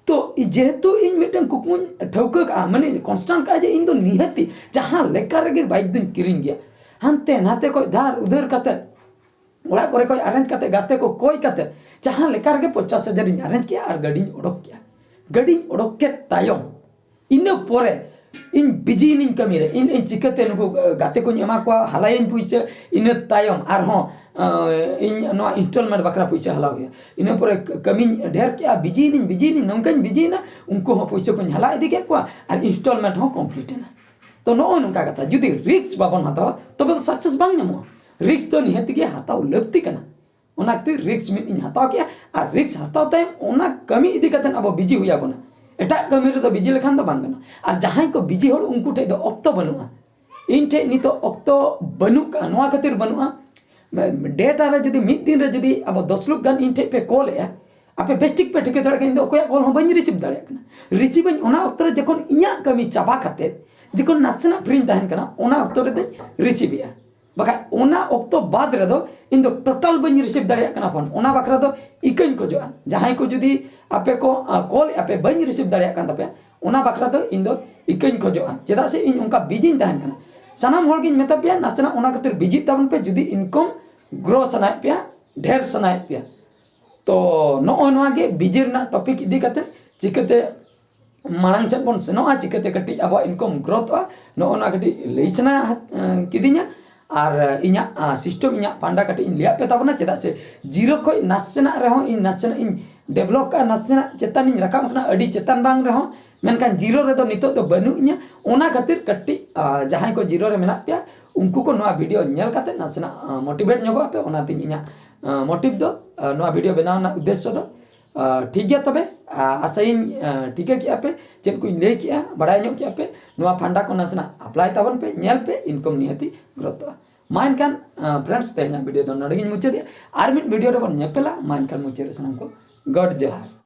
ᱛᱚ ᱡᱮᱦᱮᱛᱩ ᱤᱧ ᱢᱤᱫᱴᱟᱝ ᱠᱩᱠᱢᱩᱧ ᱴᱷᱟᱹᱣᱠᱟᱹ ᱠᱟᱜᱼᱟ, ᱢᱟᱱᱮ constant ᱠᱟᱜᱼᱟ ᱡᱮ ᱤᱧ ᱫᱚ ᱱᱤᱦᱟᱹᱛᱤ ᱡᱟᱦᱟᱸ ᱞᱮᱠᱟ ᱨᱮᱜᱮ ᱵᱟᱭᱤᱠ ᱫᱚᱧ ᱠᱤᱨᱤᱧ ᱜᱮᱭᱟ, ᱦᱟᱱᱛᱮ ᱱᱟᱛᱮ ᱠᱷᱚᱡ ᱫᱷᱟᱨ ᱩᱫᱷᱟᱹᱨ ᱠᱟᱛᱮ, ᱚᱲᱟᱜ ᱠᱚᱨᱮ ᱠᱷᱚᱡ arrange ᱠᱟᱛᱮ, ᱜᱟᱛᱮ ᱠᱚ ᱠᱚᱭ ᱠᱟᱛᱮ, ᱡᱟᱦᱟᱸ ᱞᱮᱠᱟ ᱨᱮᱜᱮ ᱯᱚᱧᱪᱟᱥ ᱦᱟᱡᱟᱨ ᱤᱧ arrange ᱠᱮᱜᱼᱟ ᱟᱨ ᱜᱟᱹᱰᱤᱧ ᱚᱰᱚᱠ ᱠᱮᱜᱼᱟ᱾ ᱜᱟᱹᱰᱤᱧ ᱚᱰᱚᱠ ᱠᱮᱫ ᱛᱟᱭᱚᱢ, ᱤᱱᱟᱹ ᱯᱚᱨᱮ ᱤᱧ busy ᱮᱱᱟᱹᱧ ᱠᱟᱹᱢᱤ ᱨᱮ, ᱤᱧ ᱤᱧ ᱪᱤᱠᱟᱹᱛᱮ ᱱᱩᱠᱩ ᱜᱟᱛᱮ ᱠᱚᱧ ᱮᱢᱟ ᱠᱚᱣᱟ, ᱦᱟᱞᱟᱭᱟᱹᱧ ᱯᱩᱭᱥᱟᱹ, ᱤᱱᱟᱹ ᱛᱟᱭᱚᱢ ᱟᱨᱦᱚᱸ ᱤᱧ ᱱᱚᱣᱟ installment ᱵᱟᱠᱷᱨᱟ ᱯᱩᱭᱥᱟᱹ ᱦᱟᱞᱟ ᱦᱩᱭᱩᱜᱼᱟ᱾ ᱤᱱᱟᱹ ᱯᱚᱨᱮ ᱠᱟᱹᱢᱤᱧ ᱰᱷᱮᱨ ᱠᱮᱜᱼᱟ, busy ᱮᱱᱟᱹᱧ busy ᱮᱱᱟᱹᱧ ᱱᱚᱝᱠᱟᱧ busy ᱮᱱᱟ, ᱩᱱᱠᱩ ᱦᱚᱸ ᱯᱩᱭᱥᱟᱹ ᱠᱚᱧ ᱦᱟᱞᱟ ᱤᱫᱤ ᱠᱮᱫ ᱠᱚᱣᱟ ᱟᱨ installment ᱦᱚᱸ complete ᱮᱱᱟ᱾ ᱛᱚ ᱱᱚᱜᱼᱚᱭ ᱱᱚᱝᱠᱟ ᱠᱟᱛᱷᱟ, ᱡᱩᱫᱤ risk ᱵᱟᱵᱚᱱ ᱦᱟᱛᱟᱣᱟ ᱛᱚᱵᱮ ᱫᱚ success ᱵᱟᱝ ᱧᱟᱢᱚᱜᱼᱟ᱾ Risk ᱫᱚ ᱱᱤᱦᱟᱹᱛ ᱜᱮ ᱦᱟᱛᱟᱣ ᱞᱟᱹᱠᱛᱤ ᱠᱟᱱᱟ᱾ ᱚᱱᱟ ᱠᱷᱟᱹᱛᱤᱨ risk ᱢᱤᱫ ᱤᱧ ᱦᱟᱛᱟᱣ ᱠᱮᱜᱼᱟ ᱟᱨ risk ᱦᱟᱛᱟᱣ ᱛᱟᱭᱚᱢ ᱚᱱᱟ ᱠᱟᱹᱢᱤ ᱤᱫᱤ ᱠᱟᱛᱮ ᱟᱵᱚ busy ᱦᱩᱭ ᱟᱵᱚᱱᱟ᱾ ᱮᱴᱟᱜ ᱠᱟᱹᱢᱤ ᱨᱮᱫᱚ busy ᱞᱮᱠᱷᱟᱱ ᱫᱚ ᱵᱟᱝ ᱜᱟᱱᱚᱜᱼᱟ᱾ ᱟᱨ ᱡᱟᱦᱟᱸᱭ ᱠᱚ busy ᱦᱚᱲ ᱩᱱᱠᱩ ᱴᱷᱮᱡ ᱫᱚ ᱚᱠᱛᱚ ᱵᱟᱹᱱᱩᱜᱼᱟ᱾ ᱤᱧ ᱴᱷᱮᱡ ᱱᱤᱛᱚᱜ ᱚᱠᱛᱚ ᱵᱟᱹᱱᱩᱜ ᱠᱟᱜᱼᱟ, ᱱᱚᱣᱟ ᱠᱷᱟᱹᱛᱤᱨ ᱵᱟᱹᱱᱩᱜᱼᱟ, data ᱨᱮ ᱡᱩᱫᱤ ᱢᱤᱫ ᱫᱤᱱ ᱨᱮ ᱡᱩᱫᱤ ᱟᱵᱚ ᱫᱚᱥ ᱞᱳᱠ ᱜᱟᱱ ᱤᱧ ᱴᱷᱮᱡ ᱯᱮ call ᱮᱜᱼᱟ, ᱟᱯᱮ ᱵᱮᱥ ᱴᱷᱤᱠ ᱯᱮ ᱴᱷᱤᱠᱟᱹ ᱫᱟᱲᱮᱭᱟᱜ ᱠᱟᱱᱟ ᱤᱧ ᱫᱚ ᱚᱠᱚᱭᱟᱜ call ᱦᱚᱸ ᱵᱟᱹᱧ receive ᱫᱟᱲᱮᱭᱟᱜ ᱠᱟᱱᱟ᱾ Receive ᱟᱹᱧ ᱚᱱᱟ ᱚᱠᱛᱚ ᱨᱮ ᱡᱚᱠᱷᱚᱱ ᱤᱧᱟᱹᱜ ᱠᱟᱹᱢᱤ ᱪᱟᱵᱟ ᱠᱟᱛᱮ ᱡᱚᱠᱷᱚᱱ ᱱᱟᱥᱮᱱᱟᱜ free ᱤᱧ ᱛᱟᱦᱮᱱ ᱠᱟᱱᱟ, ᱚᱱᱟ ᱚᱠᱛᱚ ᱨᱮᱫᱚᱧ receive ᱮᱜᱼᱟ᱾ ᱵᱟᱠᱷᱟᱡ ᱚᱱᱟ ᱚᱠᱛᱚ ᱵᱟᱫ ᱨᱮᱫᱚ ᱤᱧ ᱫᱚ total ᱵᱟᱹᱧ receive ᱫᱟᱲᱮᱭᱟᱜ ᱠᱟᱱᱟ phone᱾ ᱚᱱᱟ ᱵᱟᱠᱷᱨᱟ ᱫᱚ ᱤᱠᱟᱹᱧ ᱠᱷᱚᱡᱚᱜᱼᱟ, ᱡᱟᱦᱟᱸᱭ ᱠᱚ ᱡᱩᱫᱤ ᱟᱯᱮ ᱠᱚ call ᱮᱜᱼᱟ ᱯᱮ, ᱵᱟᱹᱧ receive ᱫᱟᱲᱮᱭᱟᱜ ᱠᱟᱱ ᱛᱟᱯᱮᱭᱟ, ᱚᱱᱟ ᱵᱟᱠᱷᱨᱟ ᱫᱚ ᱤᱧ ᱫᱚ ᱤᱠᱟᱹᱧ ᱠᱷᱚᱡᱚᱜᱼᱟ᱾ ᱪᱮᱫᱟᱜ ᱥᱮ ᱤᱧ ᱚᱱᱠᱟ busy ᱤᱧ ᱛᱟᱦᱮᱱ ᱠᱟᱱᱟ᱾ ᱥᱟᱱᱟᱢ ᱦᱚᱲ ᱜᱤᱧ ᱢᱮᱛᱟ ᱯᱮᱭᱟ, ᱱᱟᱥᱮᱱᱟᱜ ᱚᱱᱟ ᱠᱷᱟᱹᱛᱤᱨ busy ᱛᱟᱵᱚᱱ ᱯᱮ, ᱡᱩᱫᱤ income grow ᱥᱟᱱᱟᱭᱮᱫ ᱯᱮᱭᱟ, ᱰᱷᱮᱨ ᱥᱟᱱᱟᱭᱮᱫ ᱯᱮᱭᱟ᱾ ᱛᱚ ᱱᱚᱜᱼᱚᱭ ᱱᱚᱣᱟ ᱜᱮ busy ᱨᱮᱱᱟᱜ topic ᱤᱫᱤ ᱠᱟᱛᱮ ᱪᱤᱠᱟᱹᱛᱮ ᱢᱟᱲᱟᱝ ᱥᱮᱫ ᱵᱚᱱ ᱥᱮᱱᱚᱜᱼᱟ, ᱪᱤᱠᱟᱹᱛᱮ ᱠᱟᱹᱴᱤᱡ ᱟᱵᱚᱣᱟᱜ income growthᱚᱜᱼᱟ, ᱱᱚᱜᱼᱚ ᱱᱚᱣᱟ ᱠᱟᱹᱴᱤᱡ ᱞᱟᱹᱭ ᱥᱟᱱᱟ ᱠᱤᱫᱤᱧᱟ᱾ ᱟᱨ ᱤᱧᱟᱹᱜ system, ᱤᱧᱟᱹᱜ ᱯᱷᱟᱱᱰᱟ ᱠᱟᱹᱴᱤᱡ ᱤᱧ ᱞᱟᱹᱭᱟᱫ ᱯᱮ ᱛᱟᱵᱚᱱᱟ᱾ ᱪᱮᱫᱟᱜ ᱥᱮ zero ᱠᱷᱚᱡ ᱱᱟᱥᱮᱱᱟᱜ ᱨᱮᱦᱚᱸ ᱤᱧ ᱱᱟᱥᱮᱱᱟᱜ ᱤᱧ develop ᱠᱟᱜᱼᱟ, ᱱᱟᱥᱮᱱᱟᱜ ᱪᱮᱛᱟᱱ ᱤᱧ ᱨᱟᱠᱟᱵ ᱠᱟᱱᱟ, ᱟᱹᱰᱤ ᱪᱮᱛᱟᱱ ᱵᱟᱝ ᱨᱮᱦᱚᱸ, ᱢᱮᱱᱠᱷᱟᱱ zero ᱨᱮᱫᱚ ᱱᱤᱛᱚᱜ ᱫᱚ ᱵᱟᱹᱱᱩᱜ ᱤᱧᱟ᱾ ᱚᱱᱟ ᱠᱷᱟᱹᱛᱤᱨ ᱠᱟᱹᱴᱤᱡ ᱡᱟᱦᱟᱸᱭ ᱠᱚ zero ᱨᱮ ᱢᱮᱱᱟᱜ ᱯᱮᱭᱟ, ᱩᱱᱠᱩ ᱠᱚ ᱱᱚᱣᱟ video ᱧᱮᱞ ᱠᱟᱛᱮ ᱱᱟᱥᱮᱱᱟᱜ motivate ᱧᱚᱜᱚᱜ ᱟᱯᱮ᱾ ᱚᱱᱟᱛᱮᱧ ᱤᱧᱟᱹᱜ motive ᱫᱚ ᱱᱚᱣᱟ video ᱵᱮᱱᱟᱣ ᱨᱮᱱᱟᱜ ᱩᱫᱽᱫᱮᱥᱥᱚ ᱫᱚ᱾ ᱴᱷᱤᱠ ᱜᱮᱭᱟ, ᱛᱚᱵᱮ ᱟᱥᱟᱭᱟᱹᱧ ᱴᱷᱤᱠᱟᱹ ᱠᱮᱜᱼᱟ ᱯᱮ, ᱪᱮᱫ ᱠᱚᱧ ᱞᱟᱹᱭ ᱠᱮᱜᱼᱟ, ᱵᱟᱲᱟᱭ ᱧᱚᱜ ᱠᱮᱜᱼᱟ ᱯᱮ᱾ ᱱᱚᱣᱟ ᱯᱷᱟᱱᱰᱟ ᱠᱚ ᱱᱟᱥᱮᱱᱟᱜ apply ᱛᱟᱵᱚᱱ ᱯᱮ, ᱧᱮᱞ ᱯᱮ, income ᱱᱤᱦᱟᱹᱛᱤ growthᱚᱜᱼᱟ᱾ ᱢᱟ ᱮᱱᱠᱷᱟᱱ friends, ᱛᱮᱦᱮᱧᱟᱜ video ᱫᱚ ᱱᱚᱰᱮ ᱜᱤᱧ ᱢᱩᱪᱟᱹᱫᱮᱜᱼᱟ᱾ ᱟᱨ ᱢᱤᱫ video ᱨᱮᱵᱚᱱ ᱧᱮᱯᱮᱞᱟ᱾ ᱢᱟ ᱮᱱᱠᱷᱟᱱ ᱢᱩᱪᱟᱹᱫ ᱨᱮ ᱥᱟᱱᱟᱢ ᱠᱚ God ᱡᱚᱦᱟᱨ᱾